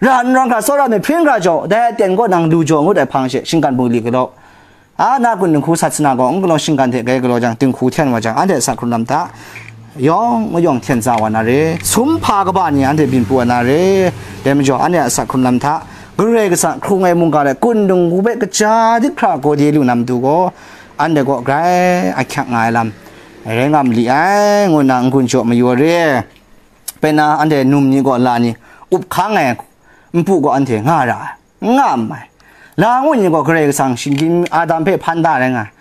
Ra n rawng hkra, tsawra myit hpring hkra jaw, dai aten gaw nang lu jaw ngut ai hpang she, shinggan bungli galaw. A na kun dinghku sat sana gaw, n galaw shinggan hte gai galaw jang, dinghku hten wa jang, anhte a sat hkrun lam hta, yawng mayawng hten za wa na re, sum hpa kaba ni anhte byin pru wa na re, dai majaw, anhte a sat hkrun lam hta, Karai Kasang hkrung ai mungga le kun dinghku hpe kaja dik hkra gaw de lu na matu gaw, anhte gaw grai ahkyak nga ai lam rai nga ma li ai, ngu nna n-gun jaw mayu ai re. Bai na anhte num ni gaw la ni up hkang ai npu gaw anhte nga ra ai, n nga ai. La ngu ni gaw Karai Kasang shinggyim Adam hpe hpan da rai nga ai.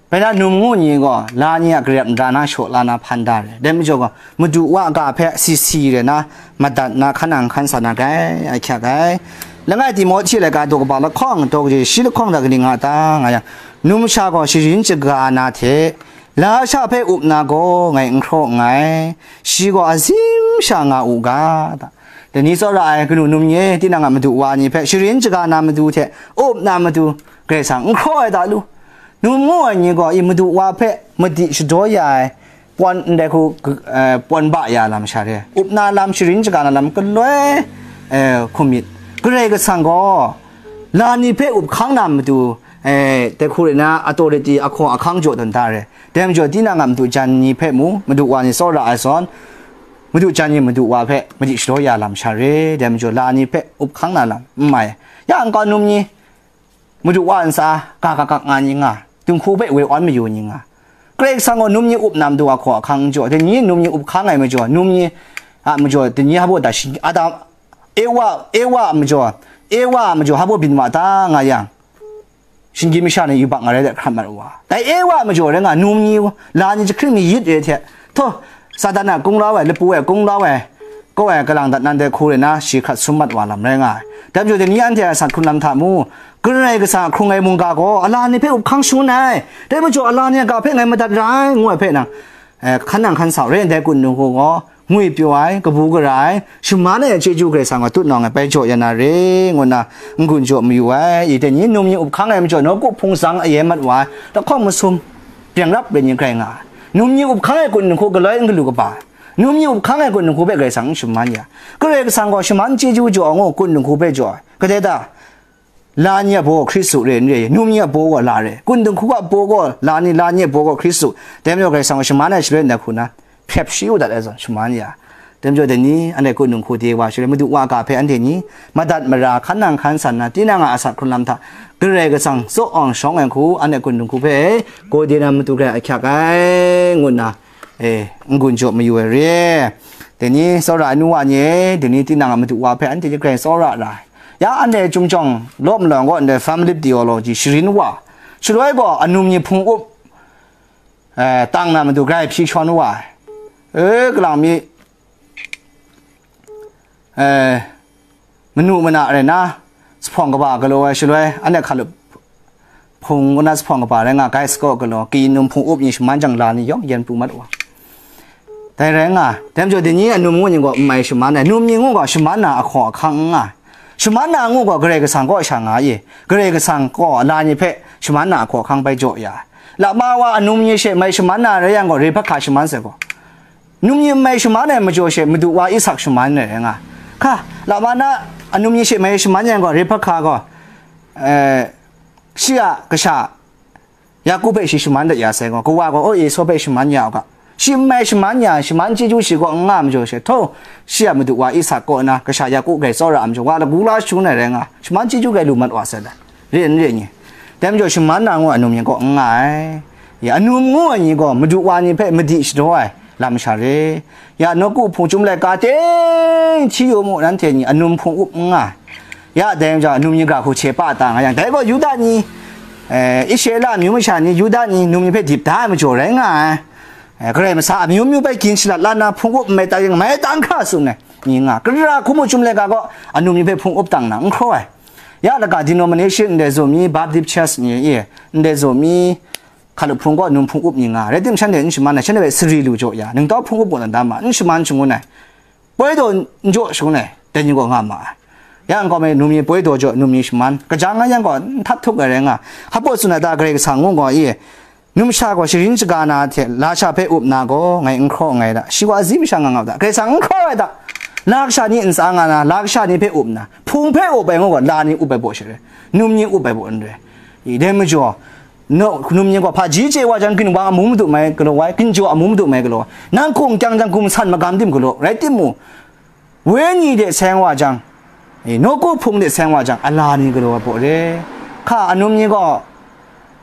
Bai na num ngu ni gaw la ni a garep nra na shaw la na hpan da rai. Dai majaw gaw, Madu wa a ga hpe si si rai na, madat na, hkan nang hkan sa na grai ahkyak ai. Langai Timohti laika daw kaba lahkawng, daw kaji shi lahkawng hta kaning nga ta nga yang, numsha gaw sharin shaga na hte, la sha hpe up na gaw ngai n hkraw nngai, shi gaw azim sha nga u ga, ta. Dai ni tsawra ai kanu num nye, tinang a madu wa ni hpe sharin shaga na matu hte up na matu, Karai Kasang n hkraw ai ta lu? Num ngu ai ni gaw, i madu wa hpe madi shadaw ya ai, pawn ndai hku, eh, pawn ba ya lam sha re, up na lam, sharin shaga na lam galoi, eh, hkum myit. Karai Kasang gaw, la ni hpe up hkang na matu, eh, dai hku rai na, authority, ahkaw ahkang jaw tawn da re. Dai majaw, tinang a madu jan ni hpe mu, madu wa ni tsawra ai zawn, madu jan ni madu wa hpe madi shadaw ya lam sha re. Dai majaw, la ni hpe up hkang na lam n mai. Ya nkau num ni, madu wa ntsa ga ga gak nga ni nga, dinghku hpe woi awn mayu ni nga. Karai Kasang gaw num ni up na matu ahkaw ahkang n jaw, dai ni num ni up hkang ai majaw, num ni a majaw, dai ni hpa da shi, Adam, Ewa, Ewa a majaw, Ewa a majaw hpa byin wa ta nga yang, shinggyim masha ni yubak ngarai de hkrat mat wa. Dai Ewa a majaw rai nga, num ni, la ni jahkring ni yit re hte, htaw, Satan a kunglau ai, lapu ai kunglau ai, kaw ai, kalang dat nan dai hku rai na, shi hkrat sum mat wa lam rai nga ai. Dai majaw, dai ni anhte a sat hkrun lam hta mu, Karai Kasang a hkrung ai mungga gaw, ala ni hpe up hkang shangun ai. Dai majaw, ala ni a ga hpe ngai madat ra ai, ngu ai hpe nang, eh, hkan nang hkan sa u re, ndai kun dinghku gaw, ngwi pyaw ai, kabu gara ai, shaman ai chyeju Karai Kasang gaw tutnawng ai bai jaw ya na re, ngu nna n-gun jaw mayu ai. I dai ni num ni up hkang ai majaw, nawku hpung zang aye mat wa ai, lahkawng masum, byang rap rai ni grai nga ai. Num ni up hkang ai kun dinghku galoi n galu kaba ai. Num ni up hkang ai kun dinghku hpe Karai Kasang n shaman ya. Karai Kasang gaw shaman chyeju jaw ai ngu kun dinghku hpe jaw ai. Kadai ta? La ni a baw Hkristu re n re, num ni a baw gaw la re, kun dinghku a baw gaw la ni, la ni a baw gaw Hkristu. Dai majaw Karai Kasang gaw shaman ai shaloi ndai hku na, hpyep shi u dat ai zawn shaman ya. Dai majaw dai ni, anhte kun dinghku de wa shaloi, madu wa ga hpe anhte ni, madat mara, hkan nang hkan san na, tinang a asak hkrun lam hta, Karai Kasang tsaw awng shawng ai hku, anhte kun dinghku hpe, gaw de na matu grai ahkyak ai, ngu nna, e, n-gun jaw mayu ai re. Dai ni tsawra ai nu wa ni e, dai ni tinang a madu wa hpe anhte ni grai tsawra ra ai. Ya anhte chyum chyawm law malawng gaw ndai family theology sharin wa, shaloi gaw anum ni hpung up, eh, tang na matu grai hpyi shawn wa ai. E, kalang mi, eh, manu mana rai na, jahpawng kaba galaw ai shaloi, anhte hkalup hpung ngu na jahpawng kaba rai nga, gai sakaw galaw, kayin num hpung up ni shaman jang la ni yawng yen pru mat wa. Dai rai nga, dai majaw dai ni anum ngu ni gaw n mai shaman ai, num ni ngu gaw shaman na ahkaw ahkang n nga ai. Shaman na ngu gaw Karai Kasang kaw sha nga ai, Karai Kasang gaw la ni hpe shaman na ahkaw ahkang bai jaw ya ai. Lama wa anum ni she mai shaman na rai yang gaw, re hpa hka shaman sai gaw, num ni mai shaman ai majaw she madu wa Isak shaman ai rai nga. Hka, lama na anum ni she mai shaman yang gaw, re hpa hka gaw, eh, shi a kasha Yaku hpe shi shaman dat ya sai gaw, kawa gaw, o, Esau hpe shaman ya u ga. Shi n mai shaman ya, shaman chyeju shi kaw n nga majaw she, htaw, shi a madu wa Isak kaw na kasha Yaku grai tsawra a majaw, wa lagu la shangun ai rai nga, shaman chyeju grai lu mat wa sai dat. Re n re ni? Dai majaw shaman na ngu anum ni kaw n nga ai. Ya, anum ngu ai ni gaw madu wa ni hpe madi shadaw ai lam sha re. Ya, nawku hpung chyum laika ting hti yu mu, nanhte ni anum hpung up n nga ai. Ya, dai majaw anum ni ga hku hte pa ta nga yang, dai gaw Yuda ni, eh, Israela amyu masha ni Yuda ni num ni hpe dip da ai majaw rai nga ai. Eh, Karai Masa amyu myu bai gin shalat la na hpung up n mai ta yang, mai ta n hkra tsun ai. ni nga, gara hku mu chyum laika gaw anum ni hpe hpung up tang na n hkraw ai. Ya laka denomination ndai zaw mi, Baptist Church ni e, ndai zaw mi, hkalup hpung gaw num hpung up ni nga, rai timung shanhte n shaman ai, shanhte hpe sari lu jaw ya, ningtau hpung up gaw na da ma, n shaman shangun ai, poi daw n jaw shangun ai, dai ni gaw nga ma ai. Ya nkau mi num ni poi daw jaw, num ni shaman, kaja nga yang gaw n htat htup ai rai nga, hpa tsun ai ta, Karai Kasang ngu gaw e, Numsha gaw sharin shaga na hte lasha hpe up na gaw, ngai n hkraw nngai da. Shi gaw azi masha nga nga da. Karai Kasang n hkraw ai da. Lasha ni ntsa nga na, lasha ni hpe up na, hpung hpe up ai ngu gaw, la ni up ai baw she re, num ni up ai baw n re. I dai majaw, no, num ni gaw hpaji chye wa jang, ginwang amu madu mai galaw ai, ginjaw amu madu mai galaw ai. Nang hkung kyang jang, gumsan magam tim galaw, rai timung, wenyi de seng wa jang, e, nawku hpung de seng wa jang, ala ni galaw ai baw re. Hka anum ni gaw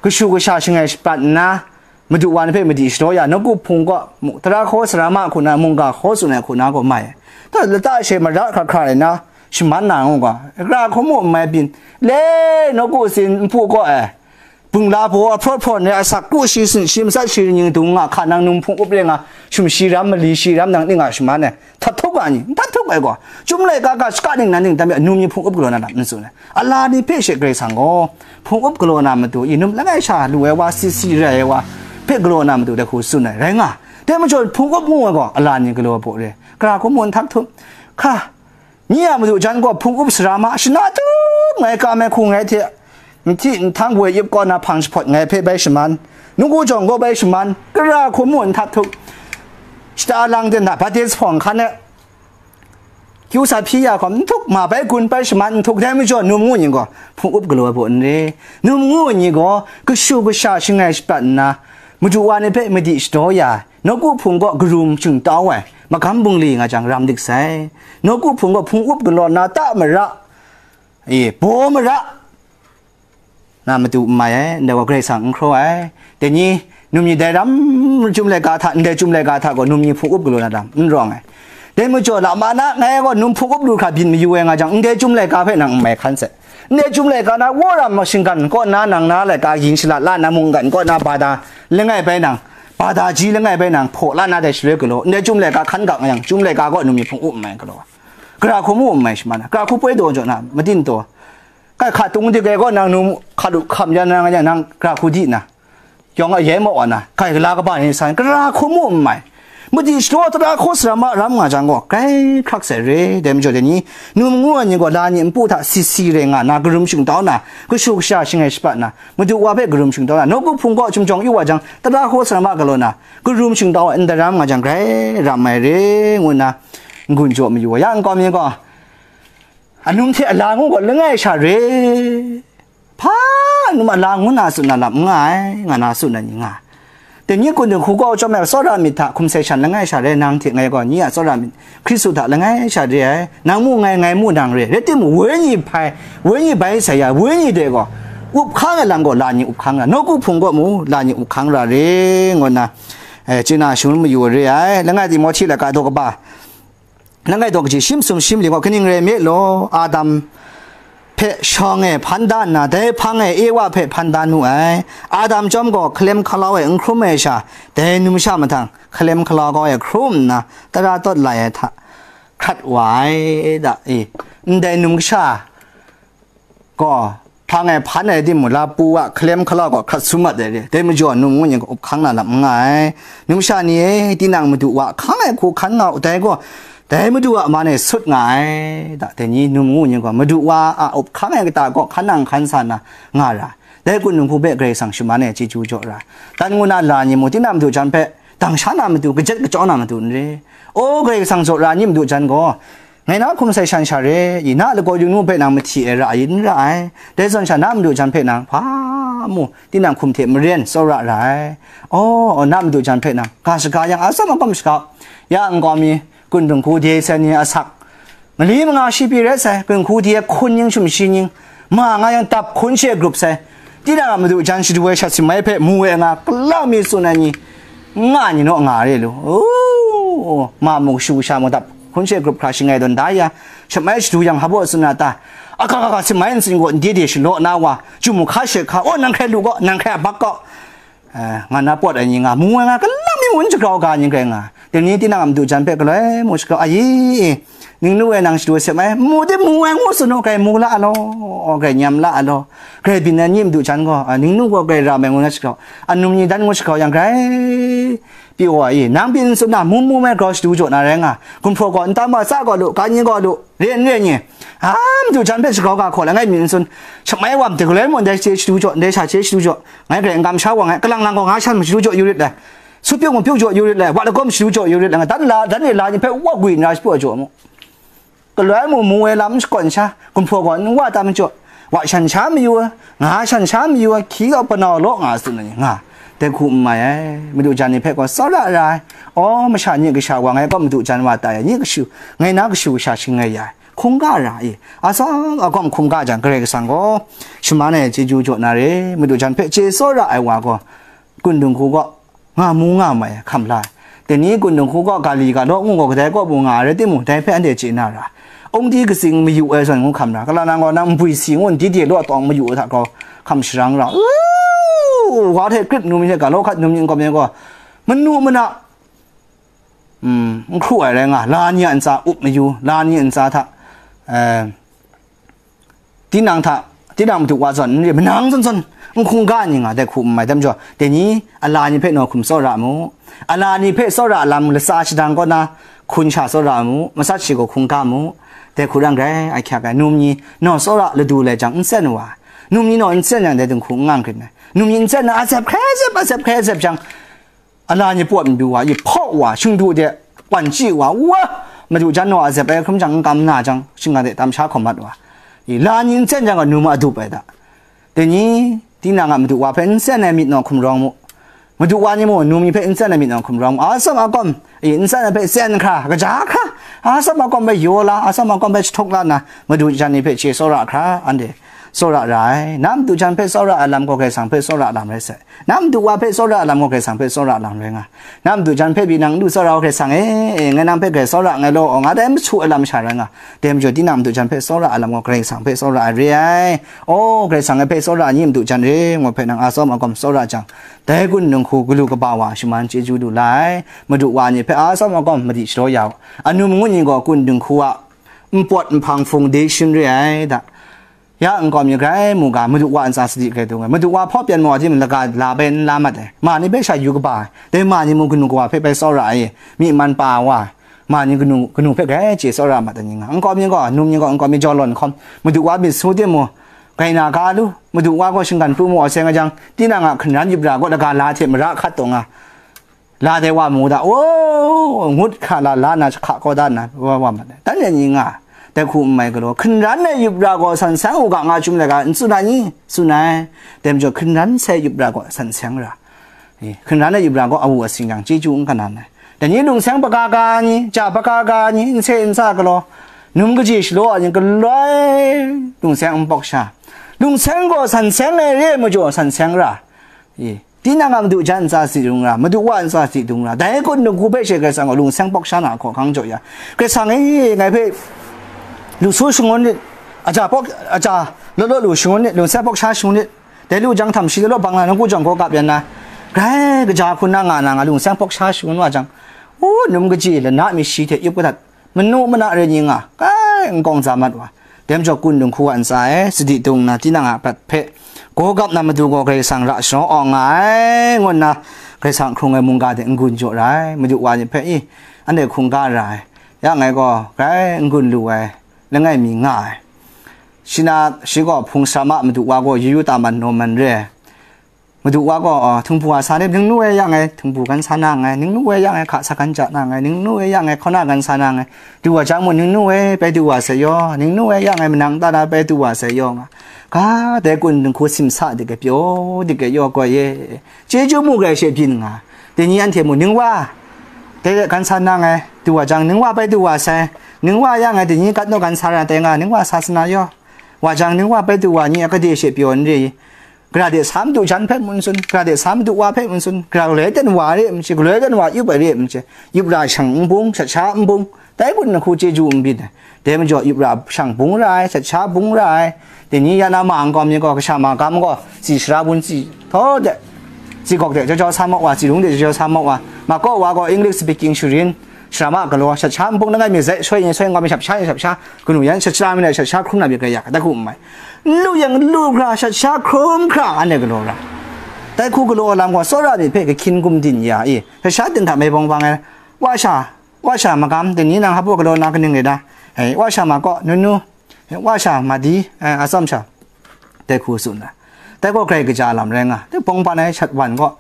kashu kasha shangai shapat nna, madu wa ni hpe madi shadaw ya, nawku hpung kaw mu-, tara hkaw sara ma hku na, mungga hkaw tsun ai hku na gaw mai. Ta lata she mara hkra hkra rai na, shaman na ngu ga, gara hku mu n mai byin, le nawku sin npu kaw ai, bungla baw ahpraw hpraw ni a asak kru shi sin shi matsat shi ning dung nga hka nang num hpung up re nga, shum shi ram, mali shi ram nang ning nga shaman ai. Htat htup ga ni, n htat htup ai gaw, chyum laika ga shaka ning nan ning tam ya, num ni hpung up galaw na lam n tsun ai. Ala ni hpe she Karai Kasang gaw, hpung up galaw na matu, i num langai sha lu ai wa, si si rai ai wa, hpe galaw na matu dai hku tsun ai. Rai nga, dai majaw hpung up ngu ai gaw, ala ni galaw ai baw re. Gara hku mu n htat htup, hka, Nye a madu jan gaw hpung up sara ma, shana tup ngai kam ai hku ngai hte, nhti nhtang woi yip kaw na hpang jahpawt ngai hpe bai shaman, nungku jawng gaw bai shaman, gara hku mu n htat htup, shata lang ten hta bate jahpawng hkan e, kyu sa hpyi ya hkawm n htup, ma bai gun bai shaman n htup, dai majaw num ngu ning gaw hpung up galaw ai baw n re. Num ngu ning gaw kashu kasha shangai shapat nna, madu wa ni hpe madi shadaw ya, Nawku hpung kaw karum shingtau ai magam bungli nga jang ram dik sai. Nawku hpung kaw hpung up galaw na ta mara, e, baw mara na matu n mai ai, ndai gaw Karai Kasang n hkraw ai. Dai ni, num ni dai ram chyum laika hta, ndai chyum laika hta gaw num ni hpung up galaw na ram n rawng ai. Dai majaw, lama na ngai gaw num hpung up lu hkra byin mayu ai nga jang, ndai chyum laika hpe nang n mai hkan sai. Ndai chyum laika na, Wora ma shinggan kaw na, nang na laika yin shalat la na, mungkan kaw na, bada langai bai nang, bada ji langai bai nang, hpaw la na dai shaloi galaw, ndai chyum laika hkan ga nga yang, chyum laika kaw num ni hpung up n mai galaw. Gara hku mu n mai shaman na, gara hku poi daw jaw na, matin taw. Kai hka tung dik ai kaw nang num hka lu hkam ya na nga yang, nang gara hku di na. Yawng a yai maw wa na, kai gala kaba ni san, gara hku mu n mai. Madi shadaw tara hkaw sara ma ram nga jang gaw, grai hkrak sai re, dai majaw dai ni, num ngu ai ni gaw la ni npu hta si si rai nga na, karum shingtau na, kashu kasha shangai shapat na, madu wa hpe karum shingtau na, nawku hpung kaw chyum jawng yu wa jang, tara hkaw sara ma galaw na, karum shingtau ai ndai ram nga jang, grai ram ai re, ngu nna, n-gun jaw mayu wa ya, nkau mi gaw, anum hte ala ngu gaw langai sha re. Hpa num a la ngu na tsun na lam n nga ai, nga na tsun na ni nga. Dai ni kun dinghku kaw chyawm ai tsawra myit hta hkum sai shan langai sha re, nang hte ngai gaw ni a tsawra myit Hkristu hta langai sha re ai, nang mu ngai, ngai mu nang re, rai timung, wenyi hpai, wenyi bai sai ya, wenyi de gaw, up hkang ai lam gaw la ni up hkang ra, nawku hpung gaw mu, la ni up hkang ra re, ngu nna, eh, chye na shangun mayu re ai, langai Timohti laika daw kaba, Langai daw kaji shi masum shi mali gaw kaning rai nme law, Adam hpe shawng e hpan da nna, dai hpang e Ewa hpe hpan da nu ai. Adam chyawm gaw hkalem hkalau e n hkrum ai sha, dai numsha mahtang hkalem hkalau kau e hkrum nna, tara tawt lai ai hta hkrat wa ai da, e, ndai numsha gaw, hpang e hpan ai timung, lapu a hkalem hkalau gaw hkrat sum mat ai re. Dai majaw, num ngu ning gaw up hkang na lam n nga ai. Numsha ni e, tinang madu wa hkang ai hku hkan nga u, dai gaw, dai madu a man e sut nga ai. Da, dai ni num ngu ning gaw, madu wa a up hkang ai kata gaw hkan nang hkan sa na nga ra. Dai kun dinghku hpe Karai Kasang shaman e chyeju jaw ra. Dan ngu na la ni mung, tinang madu jan hpe dang sha na matu, kajat kachyawng na matu n re. O, Karai Kasang jaw ra ni madu jan gaw, Ngai na hkum sai shan sha re, i na lagaw yawng nu hpe nang mahti ai ra ai n ra ai. Dai zawn sha na madu jan hpe nang hpa mu, tinang hkum hte maren tsawra ra ai. Aw, na madu jan hpe nang ga shaga yang, atsam akawm shaga, ya nkau mi, kun dinghku dai sai ni asak, mali manga shi pyi rai sai, kun dinghku dai hkun ning shumshi ning, ma nga yang dap hkun she grup sai, Tinang a madu jan shadu ai shat simai hpe mu ai nga, kalau mi tsun ai ni, nga ni naw nga re lu. O, ma mung shu sha mung dap, hkun she grup hkra shangai dawn da ya, shamai shadu yang hpa baw tsun na ta, aka ka ka simai ntsin gaw n de de shalaw na wa, ju mu hka she hka, o, nang hkrai lu gaw, nang hkrai a bak gaw, eh, nga na pawt ai ni nga, mu ai nga, kalau mi mun jagrau ga ni hkrai nga, Dai ni tinang a madu jan hpe galoi mu shakau, ayi, ningnu e nang shadu sep ai, mu tim mu ai ngu tsun u, grai mu la a law, grai nyam la a law, grai byin ai ni madu jan gaw, a, ningnu gaw grai ram ai ngu na shakau, anum ni dan ngu shakau yang grai pyi wa i, nang byin tsun na, mu mu ai grau shadu jaw na rai nga, gumhpraw gaw, nta ma tsa gaw lu, ka ni gaw lu, re n re ni, a, madu jan hpe shakau ga hkaw la, ngai byin tsun, shamai wa made galoi mu ndai hte shadu jaw, ndai sha hte shadu jaw, ngai grai n kamsham wa ngai, kalang lang gaw nga shan ma shadu jaw yu rit ai. Su pyuk mapyuk jaw yu rit le, wa lagawm shadu jaw yu rit le, nga dan la, dan e la ni hpe wa gwi nna shapyaw jaw mu. Galoi mu mu ai lam n shakawn sha, gumhpraw gaw n wa tam jaw, wa shan sha mayu ai, nga shan sha mayu ai, hkyi gaw panau law nga tsun ai ni nga, dai hku n mai ai, madu jan ni hpe gaw tsawra ra ai, aw, masha nye kasha wa ngai gaw madu jan wa tai ai, nye kashu, ngai na kashu kasha shangai ya ai, hkungga ra ai, atsawm agawm hkungga jang Karai Kasang gaw, shaman ai chyeju jaw na re, madu jan hpe chye tsawra ai wa gaw, Kun Dung Hku gaw nga mu nga mai hkam la ai. Dai ni Kun Dung Hku gaw ga li ga law ngu gaw kadai kaw bu nga ai rai timung, dai hpe anhte chye na ra. Ungdi katsing mayu ai zawn ngu hkam ra, kala nang gaw nang nbwi si ngu n di de law tawng mayu ai hta gaw hkam sharang ra. Wa hte krit num hte ga law hkat num n kawm ai gaw, manu mana, mm, n hkru ai rai nga, la ni a ntsa up mayu, la ni a ntsa hta, eh, tinang hta, tinang madu wa zawn n re, manang zawn zawn, n hkungga ni nga, dai hku n mai, dai majaw, dai ni, ala ni hpe nawhkum tsawra mu, ala ni hpe tsawra lam latsa shadang kaw na, hkun sha tsawra mu, matsat shi gaw hkungga mu, dai hku rang rai, ahkyak ai, num ni, naw tsawra ladu lai jang n tsen wa, num ni naw n tsen yang, dai dinghku n ngang hkrit ai, num ni n tsen na, a zep hkrai zep, a zep hkrai zep jang, Ala ni pawt n du wa, i hpaw wa, shingdu de, kwan chyi wa, wa, madu jan naw a zep ai hkrum jang n kam na jang, shinggan de tam sha hkawm mat wa, i la ni n tsen jang gaw, num a dup ai da. Dai ni, tinang a madu wa hpe n tsen ai myit naw hkum rawng mu. Madu wa ni mung, num ni hpe n tsen ai myit naw hkum rawng mu. Atsawm akawm, i n tsen ai hpe tsen hkra, kaja hkra, atsawm akawm hpe yaw la, atsawm akawm hpe jahtuk la nna, madu jan ni hpe chye tsawra hkra, anhte tsawra ra ai. Na madu jan hpe tsawra ai lam gaw, Karai Kasang hpe tsawra lam rai sai. Na madu wa hpe tsawra ai lam gaw, Karai Kasang hpe tsawra ai lam rai nga. Na madu jan hpe pyi nang n du tsawra u, Karai Kasang e, e, ngai nang hpe grai tsawra nngai law, nga dai masu ai lam sha rai nga. Dai majaw, tinang madu jan hpe tsawra ai lam gaw, Karai Kasang hpe tsawra ai re ai. O, Karai Kasang e hpe tsawra ai ni madu jan re, ngu hpe nang atsawm agawm tsawra jang, dai Kun Dung Hku galu kaba wa shaman chyeju lu la ai. Madu wa ni hpe atsawm agawm madi shadaw ya u. Anum ngut ni gaw Kun Dung Hku a npawt nhpang foundation re ai da. Ya nkau mi grai mu ga, madu wa ntsa sadi grai dung ai. Madu wa hpaw pyan mu wa, tim laga la bai n la mat ai. Ma ni hpe sha yu kaba ai. Dai ma ni mung kanu kawa hpe bai tsawra ai. Myi man pa wa ai. Ma ni kanu, kanu hpe grai chye tsawra mat ai ni nga. Nkau mi gaw, num ni gaw, nkau mi jaw lawn hkawm. Madu wa myit su tim mu. Grai na ga lu. Madu wa gaw shinggan pru mu wa seng a jang, tinang a hkanran yup ra gaw laga la hte mara hkat taw nga. La dai wa mu da, o, ngut hkra la, la na jahka kaw da nna, wa, wa ma, dan e ni nga, dai hku n mai galaw, hkanran ai yup ra gaw san seng u ga nga chyum laika, n tsun ai ni? Tsun ai. Dai majaw, hkanran sai yup ra gaw san seng ra. E, hkanran ai yup ra gaw awu asing yang, chyeju n kanan ai. Dai ni lungseng paka ga ni, ja paka ga ni, n se n sa galaw, num kaji shalaw ai ni galoi, lungseng n pawk sha. Lungseng gaw san seng ai re majaw, san seng ra. E, Tinang a madu jan ntsa si dung ra, madu wa ntsa si dung ra, dai kun ningku hpe she Karai Kasang gaw lungseng pawk sha na hkaw hkang jaw ya. Karai Kasang e, ngai hpe lu su shangun lit, aja pawk, aja law law lu shangun lit, lungseng pawk sha shangun lit, dai lu jang htam shi law law bang na ningku jawng gaw kap yan na, grai kaja hkun na nga na nga lungseng pawk sha shangun wa jang, u num kaji lana mi shi hte yup kadat, Manu mana re ni nga, kai, n kawng za mat wa. Dai majaw kun dung hku wa ntsa e, sadi dung nna, tinang a prat hpe, gaw gap na madu gaw Karai Kasang ra sharaw awng nga ai, ngu nna, Karai Kasang hkrung ai mungga de n-gun jaw ra ai, madu wa ni hpe, i, anhte hkungga ra ai, ya ngai gaw, grai n-gun lu ai, langai mi nga ai. Shi na, shi gaw hpung sara ma madu wa gaw yu yu ta man naw man re ai. Madu wa gaw, a, htingbu a sa ni, ningnu e ya ngai htingbu gan sa na nngai, ningnu e ya ngai hka sa gan ja na nngai, ningnu e ya ngai hkauna gan sa na nngai, du wa jang mung, ningnu e bai du wa sai yaw, ningnu e ya ngai manang ta na bai du wa sai yaw nga. Ga, dai kun dinghku simsa dik e pyaw, dik e yaw gaw ye, chyeju mu gai she byin nga. Dai ni anhte mung, ning wa, dai gan sa na nngai, du wa jang, ning wa bai du wa sai, ning wa ya ngai dai ni gat naw gan sa ra tai nga, ning wa sa sa na yaw. Wa jang, ning wa bai du wa ni a gade she pyaw n re i, Gara de sa madu jan hpe mun sun, gara de sa madu wa hpe mun sun, gara galoi ten wa re ai majaw, galoi ten wa yup ai re ai majaw, yup ra shang n bung, shat sha n bung, dai kun na hku chyeju n byin ai. Dai majaw yup ra shang bung ra ai, shat sha bung ra ai. Dai ni ya na ma nkau mi gaw, kasha ma gam gaw, tsi sara bun tsi htaw de, tsi gawk de jau jau sa maw wa, tsi rung de jau jau sa maw wa, Ma kaw wa gaw English speaking sharin, sharam a galaw, shat sha npung langai mi zai shoi yin shoi ngam shap sha yin shap sha, kanu yan shat sha mi na shat sha hkrum na myit rai ya, da ku n mai. N lu yang n lu hkra shat sha hkrum hkra, anhte galaw ra. Dai hku galaw lam gaw tsawra myit hpe kahkyin gumdin ya i, shat sha din hta mai bawng bang ai, wa sha, wa sha magam, dai ni nang hpa galaw na kaning rai da? Hei, wa sha ma kaw, nu nu, hei, wa sha ma di, eh, atsam sha, dai hku tsun ai. Dai gaw grai kaja lam rai nga, dai bawng ban ai shat wan gaw,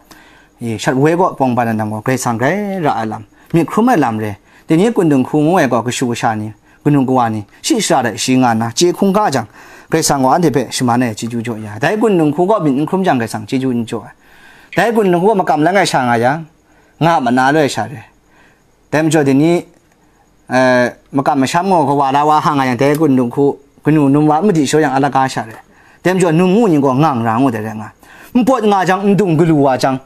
i, shat woi gaw bawng ban ai lam gaw, Karai Kasang grai ra ai lam, myit hkrum ai lam re. Dai ni kun dung hku ngu ai gaw, kashu kasha ni, kanu kawa ni, shi shara dai shi nga nna, chye hkungga jang, Karai Kasang gaw anhte hpe shaman ai chyeju jaw ya. Dai kun dung hku gaw myit n hkrum jang, Karai Kasang chyeju n jaw ai. Dai kun dung hku gaw makam lang ai sha nga yang, nga mana loi sha re. Dai majaw, dai ni, eh, makam masham gaw kawa la wa hang nga yang, dai kun dung hku, kanu num wa madi shaw yang, alaga sha re. Dai majaw, num ngu ning gaw ngang ra ngu dai rai nga. Npawt nga jang, ndung galu wa jang,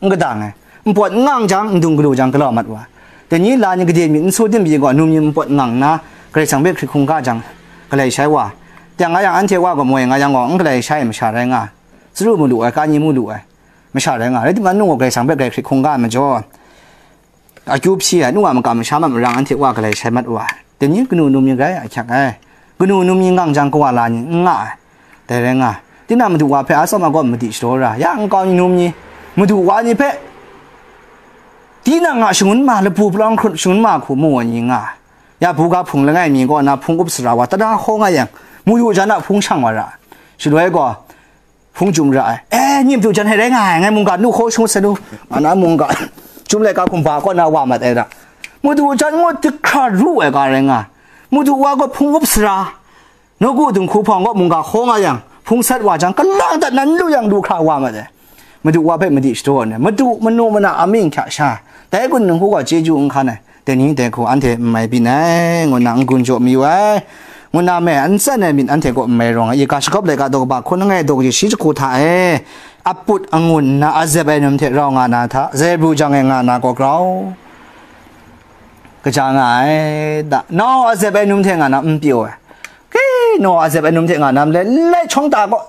n kadang ai. Npawt ngang jang, ndung galu jang, galau mat wa. Dai ni la ni gade myit n su din pyi gaw, num ni npawt ngang nna, Karai Kasang hpe hkrit hkungga jang, galai shai wa. Teng nga yang, anhte wa gaw moi nga yang gaw, n galai shai ai masha rai nga. Saru mu lu ai, ka ni mu lu ai masha rai nga. Rai timung, nung gaw Karai Kasang hpe grai hkrit hkungga ai majaw, akyu hpyi ai, nu a makam masham a marang anhte wa galai shai mat wa ai. Dai ni kanu num ni grai ahkyak ai. Kanu num ni ngang jang kawa la ni n nga ai. Dai rai nga, tinang madu wa hpe a tsawm a gaw madi shadaw ra, ya nkau ni num ni, madu wa ni hpe tinang a shangun ma, lapu palawng hkrut shangun ma hku mu ai ni nga ai. Ya buga hpung langai mi kaw na hpung up sara wa, tada hkaw nga yang, madu jan a hpung shang wa ra ai. Shaloi gaw, hpung chyum ra ai. E, ni madu jan hte rai nga ai, ngai mungga nu hkaw shangut sai lu, nga na mungga chyum laika hkumba kaw na wa mat ai ra. Madu jan ngut dihkra ru ai ga rai nga ai. Madu wa gaw hpung up sara, nawku dinghku hpawng gaw mungga hkaw nga yang, hpung sat wa jang, kalang dat nan lu yang lu hkra wa mat ai. Madu wa hpe madi shadaw ai, madu manu mana amying hkya sha, dai kun dinghku gaw chyeju n hkan ai. Dai ni dai hku anhte n mai byin ai, ngu nna n-gun jaw mayu ai, ngu nna me n tsan ai myit anhte kaw n mai rawng ai. I ga shagawp laika daw kaba hkun langai daw kaji shi jahku hta e, aput angun nna azep ai num hte rau nga na hta, zai bru jang e nga na gaw grau kaja nga ai da, nau azep ai num hte nga na n pyaw ai. Ke, nau azep ai num hte nga na, malai lai shawng ta gaw,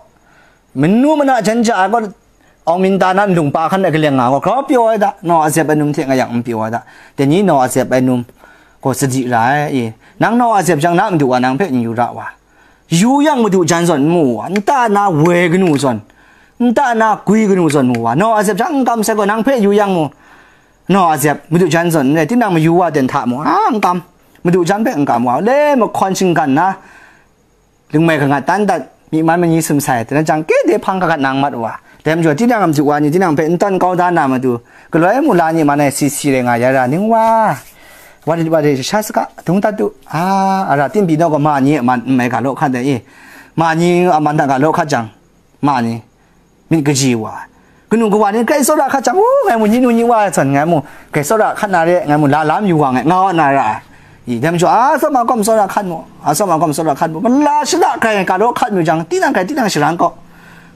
manu mana jan ja ai gaw, awng minta na nlung pa hkan e kaleng nga gaw, grau pyaw ai da, nau azep ai num hte nga yang n pyaw ai da. Dai ni nau azep ai num gaw sadi ra ai, e, nang nau azep jang, na madu wa nang hpe n yu ra wa. Yu yang madu jan zawn n mu wa, nta na woi kanu zawn, nta na gwi kanu zawn mu wa, nau azep jang n kam sai gaw, nang hpe yu yang mu, nau azep, madu jan zawn n rai, tinang mayu wa ten hta mu, a, n kam, madu jan hpe n kam wa, le mahkawn shinggan na, lingmai kangat tan dat, myi man manyi sum sai, dai jang, ke de hpang kagat nang mat wa. Dai majaw, tinang a madu wa ni, tinang hpe n tawn kau da na matu, galoi mu la ni man ai si si rai nga ya ra, ning wa, wa rit wa rit sha saga, dung dat du, a, a ra, tim pyi naw gaw, ma ni a man n mai ga law hkat ai i, ma ni a man hta ga law hkat jang, ma ni myit kaji wa ai. Kanu kawa ni grai tsawra hkat jang, u, ngai mu, ni nu ni wa ai zawn, ngai mu, grai tsawra hkat na re, ngai mu, la lam yu wa ngai, nga wa na ra ai. I, dai majaw, a tsawm a kawm tsawra hkat mu, a tsawm a kawm tsawra hkat mu, mala shada grai ga law hkat mu jang, tinang grai tinang sharan kau,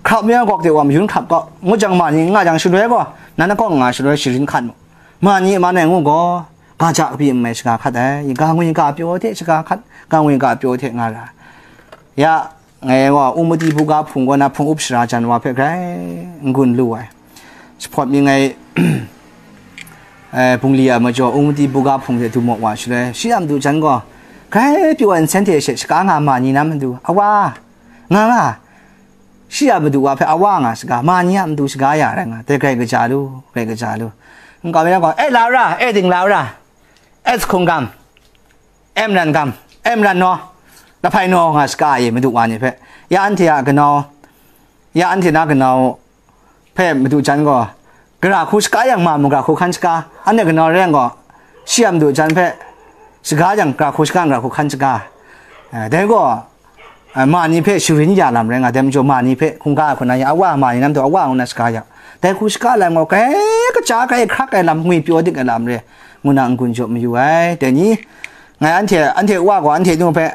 hkrap mi a gawk de wa mayun hkrap kau, ngut jang ma ni nga jang shaloi gaw, nan a kawng nga shaloi sharin hkat mu, ma ni a man e ngu gaw, ga ja kabi n mai shaga hkat ai, ga ngwi ga pyaw hte shaga hkat, ga ngwi ga pyaw hte nga ra ai. Ya, ngai gaw, Umati buga hpung kaw na hpung up sara jan wa hpe grai n-gun lu ai. Jahpawt mi ngai, eh, bungli a majaw, Umati buga hpung hte du maw wa shaloi, shi a madu jan gaw, grai pyaw ai nsen hte she shaga nga ma ni na matu, awa, nga nga, shi a madu wa hpe awa nga shaga, ma ni a matu shaga ya rai nga, dai grai kaja lu, grai kaja lu. Nkau mi na gaw, e, la ra, e, ding la ra, e, hkungkam, e, mran gam, e, mran naw, lahpai naw nga shaga ai madu wa ni hpe, ya anhte a kanau, ya anhte na kanau hpe madu jan gaw, gara hku shaga yang ma mu, gara hku hkan shaga, anhte kanau rai yang gaw, shi a madu jan hpe shaga yang, gara hku shaga, gara hku hkan shaga. Eh, dai gaw, eh, ma ni hpe sharin ya lam rai nga, dai majaw ma ni hpe hkungga ai hku na ya, awa ma ni nam taw awa ngu na shaga ya. Dai hku shaga lam gaw, grai kaja, grai hkrak ai lam, ngwi pyaw dik ai lam re, ngu na n-gun jaw mayu ai. Dai ni, ngai anhte, anhte wa gaw, anhte nu hpe,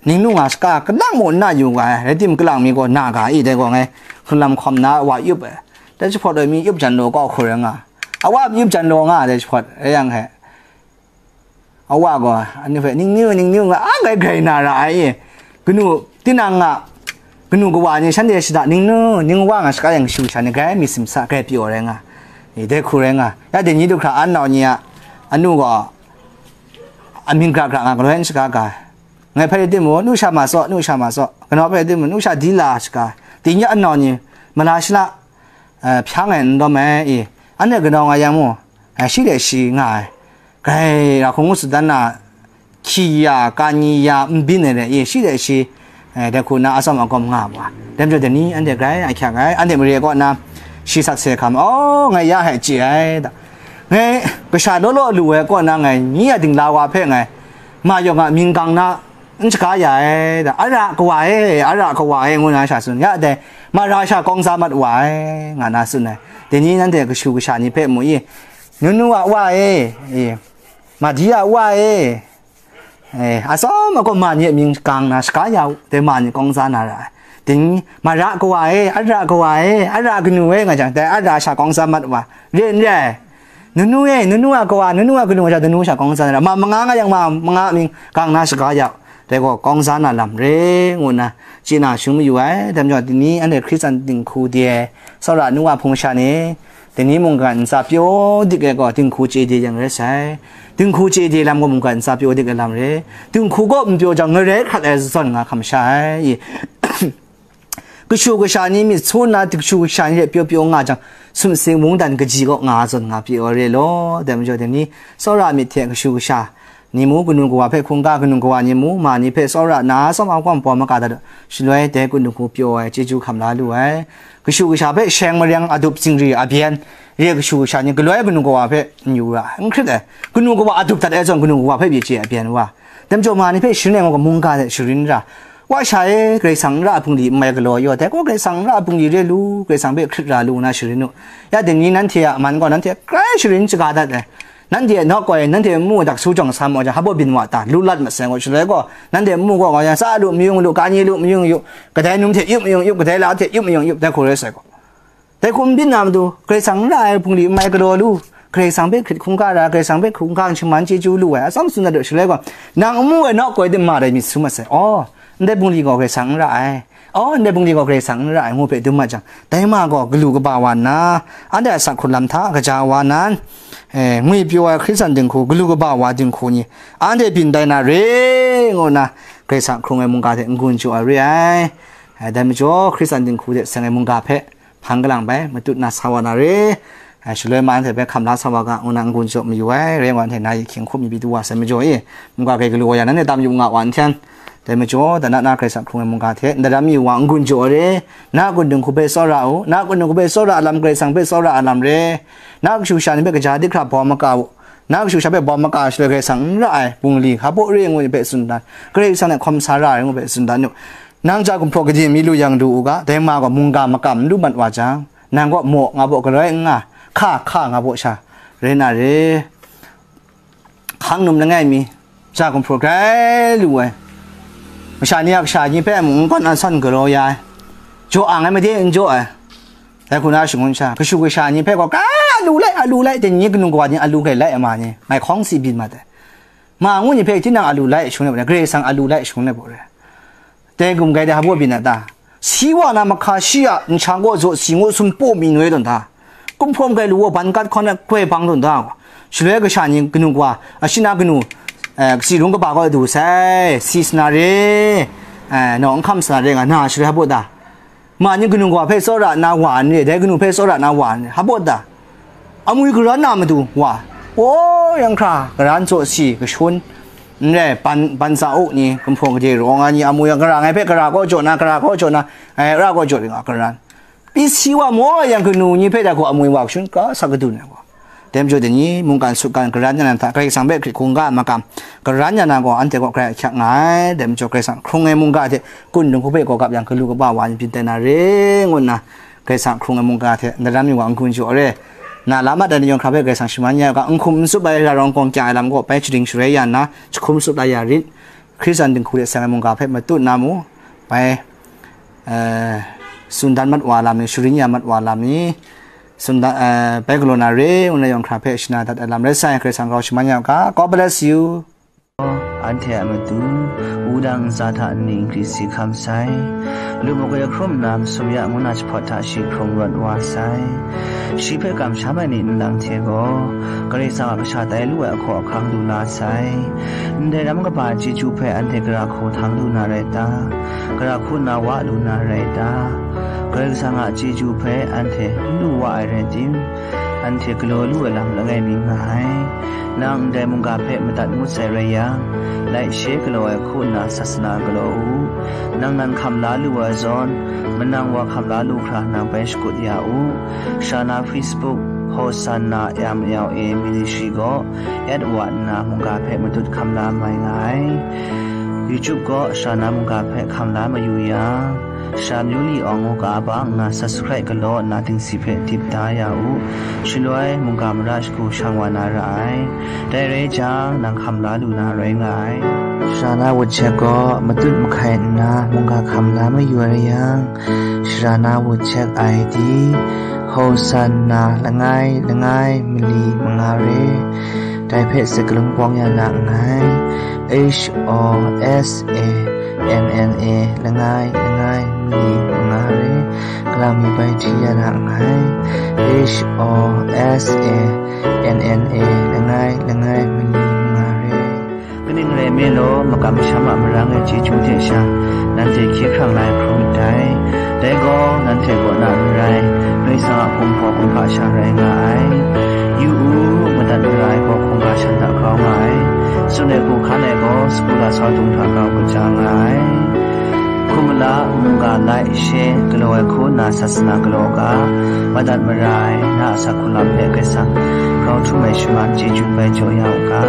ning nu nga shaga, kalang mu n na yu nga ai, rai tim, kalang mi gaw na ga i, dai gaw ngai, hkrun lam hkawm na wa yup ai. Dai jahpawt ai mi yup jan law kau hku rai nga, awa yup jan law nga ai, dai jahpawt rai yang hte, awa gaw, anhte hpe, ning nu, ning nu nga, a, grai grai na ra ai i, kanu, tinang nga, kanu kawa ni shanhte shada, ning nu, ning wa nga shaga yang shu sha ni, grai myit simsa, grai pyaw rai nga. Ni dai hku rai nga. Ya dai ni du hkra an nau ni a anu gaw amying gara gara nga galoi n shaga ga. Ngai hpe rai timung, nu sha ma saw, nu sha ma saw. Kanaw hpe rai timung, nu sha di la shaga. Dai ni a nau ni mala shala, eh, hpyang ai n dawm ai, i. Anhte kanaw nga yang mu, eh, shi de shi nga ai. Grai ra hkung ngu tsun dan na, hki ya, kani ya, n byin ai re, i, shi de shi, eh, dai hku na atsawm agawm nga wa. Dai majaw dai ni anhte grai ahkyak ai, anhte mare kaw na, shi sakse hkam, aw, ngai ya hpe chye ai, da. Ngai kasha law law lu ai kaw na ngai, ni a dingla wa hpe ngai, ma yawng a mying gang na, n shaga ya ai, da. Ara kawa e, ara kawa e, ngu na sha tsun, ya dai, ma ra sha kawng za mat wa ai, nga na tsun ai. Dai ni nanhte kashu kasha ni hpe mu i, nu nu a wa e, i, ma di a wa e, eh, atsawm agawm ma ni a mying gang na shaga ya u, dai ma ni kawng za na ra ai. Dai ni, mara kawa e, ara kawa e, ara kanu e, nga jang, dai ara sha kawng za mat wa, re n re ai. Nu nu e, nu nu a kawa, nu nu a kanu nga jang, nu nu sha kawng za na ra, ma manga nga yang ma manga a mying gang na shaga ya u, dai gaw kawng za na lam re, ngu na, chye na shun mayu ai. Dai majaw, dai ni anhte Hkristan dinghku de, tsawra nu wa hpung masha ni, dai ni mungkan ntsa pyaw dik ai gaw, dinghku chye de yang rai sai. Dinghku chye de lam gaw mungkan ntsa pyaw dik ai lam re. Dinghku gaw n pyaw jang, ngarai hkrat ai zawn nga hkam sha ai. Kashu kasha ni myit su nna, kashu kasha ni hte pyaw pyaw nga jang, sumsing mungdan kaji kaw nga zawn nga pyaw ai re law. Dai majaw, dai ni tsawra myit hte kashu kasha ni mu, kanu kawa hpe hkungga, kanu kawa ni mu, ma ni hpe tsawra na, tsawm a kawng pawm maka dat u, shaloi dai kanu hku pyaw ai, chyeju hkam la lu ai. Kashu kasha hpe sheng mareng adup zingri abyen re ai kashu kasha ni galoi kanu kawa hpe n yu ra ai, n hkrit ai. Kanu kawa adup dat ai zawn kanu kawa hpe pyi chye abyen wa. Dai majaw ma ni hpe sharin ai ngu ga mungga hte sharin ra. Wa sha e, Karai Kasang n ra ai bungli n mai galaw yaw, dai gaw Karai Kasang n ra ai bungli re lu, Karai Kasang hpe hkrit ra lu nna sharin u. Ya dai ni nanhte a man gaw nanhte grai sharin shaga dat ai. Nanhte nawk koi, nanhte nmu dak su jawng sa maw jang, hpa baw byin wa ta, lu lat maseng gaw, shaloi gaw, nanhte nmu gaw, gaw yang, tsa lu mayung lu, kani lu mayung yu, kadai num hte yup mayung yup, kadai la hte yup mayung yup, dai hku rai sai gaw. Dai hku n byin na matu, Karai Kasang n ra ai bungli n mai galaw lu, Karai Kasang hpe hkrit hkungga ra, Karai Kasang hpe hkungga n shaman chyeju lu ai, atsawm tsun dat u, shaloi gaw, nang nmu ai nawk koi de ma dai myit su masai, aw, ndai bungli gaw Karai Kasang n ra ai. Aw, ndai bungli gaw Karai Kasang n ra ai, ngu hpe dum mat jang, dai ma gaw galu kaba wa nna, anhte a sak hkrun lam hta kaja wa nan, eh, ngwi pyaw ai Hkristan dinghku, galu kaba wa dinghku ni, anhte byin tai na re, ngu nna, Karai Kasang hkrung ai mungga hte n-gun jaw ai re ai. Eh, dai majaw, Hkristan dinghku hte seng ai mungga hpe hpang kalang bai matut na sa wa na re. Ai, shaloi ma anhte hpe hkam la sa wa ga, ngu na n-gun jaw mayu ai, rai ngu anhte na yahkying hkup mi pyi du wa sai majaw e, mungga hpe galu wa yang, nanhte tam yu nga wa nhten. Dai majaw, dan na na Karai Kasang hkrung ai mungga hte, n daram yu wa n-gun jaw re, na kundung hku hpe tsawra u, na kundung hku hpe tsawra a lam, Karai Kasang hpe tsawra a lam re, na kashu kasha ni hpe kaja dik hkra bawm maka u, na kashu kasha hpe bawm maka shaloi Karai Kasang n ra ai, bungli, hpa baw re ngu ni hpe tsun dan, Karai Kasang hte hkawm sa ra ai ngu hpe tsun dan u, nang ja gumhpraw gade mi lu yang du u ga, dai ma gaw mungga makam n lu mat wa jang, nang gaw maw nga baw galoi n nga, hka hka nga baw sha, rai na re. Hkang num langai mi, ja gumhpraw grai lu ai, masha ni a kasha ni hpe mung n gawn an san galaw ya ai, jaw ang ai made n jaw ai, dai hku na shangun sha, kashu kasha ni hpe gaw grai a lu lai, a lu lai, dai ni kanu kawa ni a lu grai lai ai ma ni, ngai hkawng si byin mat ai. Ma ngu ni hpe tinang a lu lai shangun ai, Karai Kasang a lu lai shangun ai baw re. Dai gum gai dai hpa baw byin a ta? Si wa na mahka shi a nshang gaw zaw si ngu sumpu mi noi tawn ta? Kumhpraw gai lu wa ban kat hkawn ai koi bang tawn ta? Shaloi kasha ni kanu kawa, a shi na kanu, eh, kasi rung kaba kaw du sai, si sana re, eh, naw n hkam sana re nga na shaloi hpa baw ta? Ma ni kanu kawa hpe tsawra na wa n re, dai kanu hpe tsawra na wa n re, hpa baw ta? Amwi karan na matu wa, o, yang hkra, karan tsaw si, kashun, n rai, ban, ban tsa u ni, gumhpraw gade rawng ai ni, amwi yang gara ngai hpe gara kaw jaw na, gara kaw jaw na, ngai ra kaw jaw ring a karan. Pyi si wa maw yang kanu ni hpe dai hku amwi wa kashun ka sa kadun ai gaw. Dai majaw dai ni, mungkan sutgan karan ya na hta, Karai Kasang hpe hkrit hkungga makam, karan ya na gaw, anhte gaw grai ahkyak nga ai. Dai majaw Karai Kasang hkrung ai mungga hte, kundung hku hpe gaw gap yang, galu kaba wa ni byin tai na re, ngu nna, Karai Kasang hkrung ai mungga hte ndaram mi wa n-gun jaw re. Na la mat ai ni yawng hkra hpe Karai Kasang shaman ya u ga, n hkum n tsup ai, ra rawng gawng kya ai lam gaw bai shading sharai ya nna, jahkum tsup la ya rit. Hkristan dinghku hte seng ai mungga hpe matut na mu, bai, eh, tsun dan mat wa lam ni, sharin ya mat wa lam ni, tsun dan, eh, bai galaw na re, ngu na yawng hkra hpe shana dat ai lam rai sai, Karai Kasang grau shaman ya u ga. God bless you. Anhte a matu, wudang ntsa hta nni nkri si hkam sai. Lu magwi hkrum nna masum ya ngu na jahpawt hta shi hkrung rawt wa sai. Shi hpe kamsham ai ni nlang hte gaw, Karai Kasang a kasha tai lu ai ahkaw ahkang lu la sai. Ndai ram kaba chyeju hpe anhte gara hku htang lu na rai ta? Gara hku nna wa lu na rai ta? Karai Kasang a chyeju hpe anhte n lu wa ai rai tim, anhte galaw lu ai lam langai mi nga ai. Nang ndai mungga hpe madat ngut sai rai yang, like, share galaw ai hku nna sasana galaw u. Nang nan hkam la lu ai zawn, manang wa hkam la lu hkra nang bai shakut ya u. Sara na Facebook, Hosanna M L A Ministry gaw, at wa nna mungga hpe matut hkam la mai nga ai. YouTube gaw sara na mungga hpe hkam la mayu yang, sara myu li awng u ga bang nna subscribe galaw nna dingsi hpe dip da ya u. Shaloi mungga mara shagu shang wa na ra ai. Dai rai jang, nang hkam la lu na rai nga ai. Sara na WhatsApp gaw matut mahkai nna mungga hkam la mayu ai rai yang, sara na WhatsApp I D, Hosanna langai langai mali manga re. Dai hpe sakalun bawng ya na nngai. H O S A N N A langai langai mali manga re. Galang mi bai hti ya na nngai. H O S A N N A langai langai mali manga re. Kaning rai nme law, makam masham a marang ai chyeju hte sha, nanhte hkye hkrang la ai hkrum ndai. Dai gaw, nanhte kaw na n rai, Karai Kasang a kumhpaw kumhpa sha rai nga ai. Yu u, madat mara ai gaw hkungga shan hta grau nga ai. Tsun ai hku hkan ai gaw, sagu lasau dung hta grau kaja nga ai. Hkum mala, mungga like, share galaw ai hku nna sasana galaw u ga, madat mara ai na a asak hku lam hpe Karai Kasang grau htum ai shaman chyeju bai jaw ya u ga.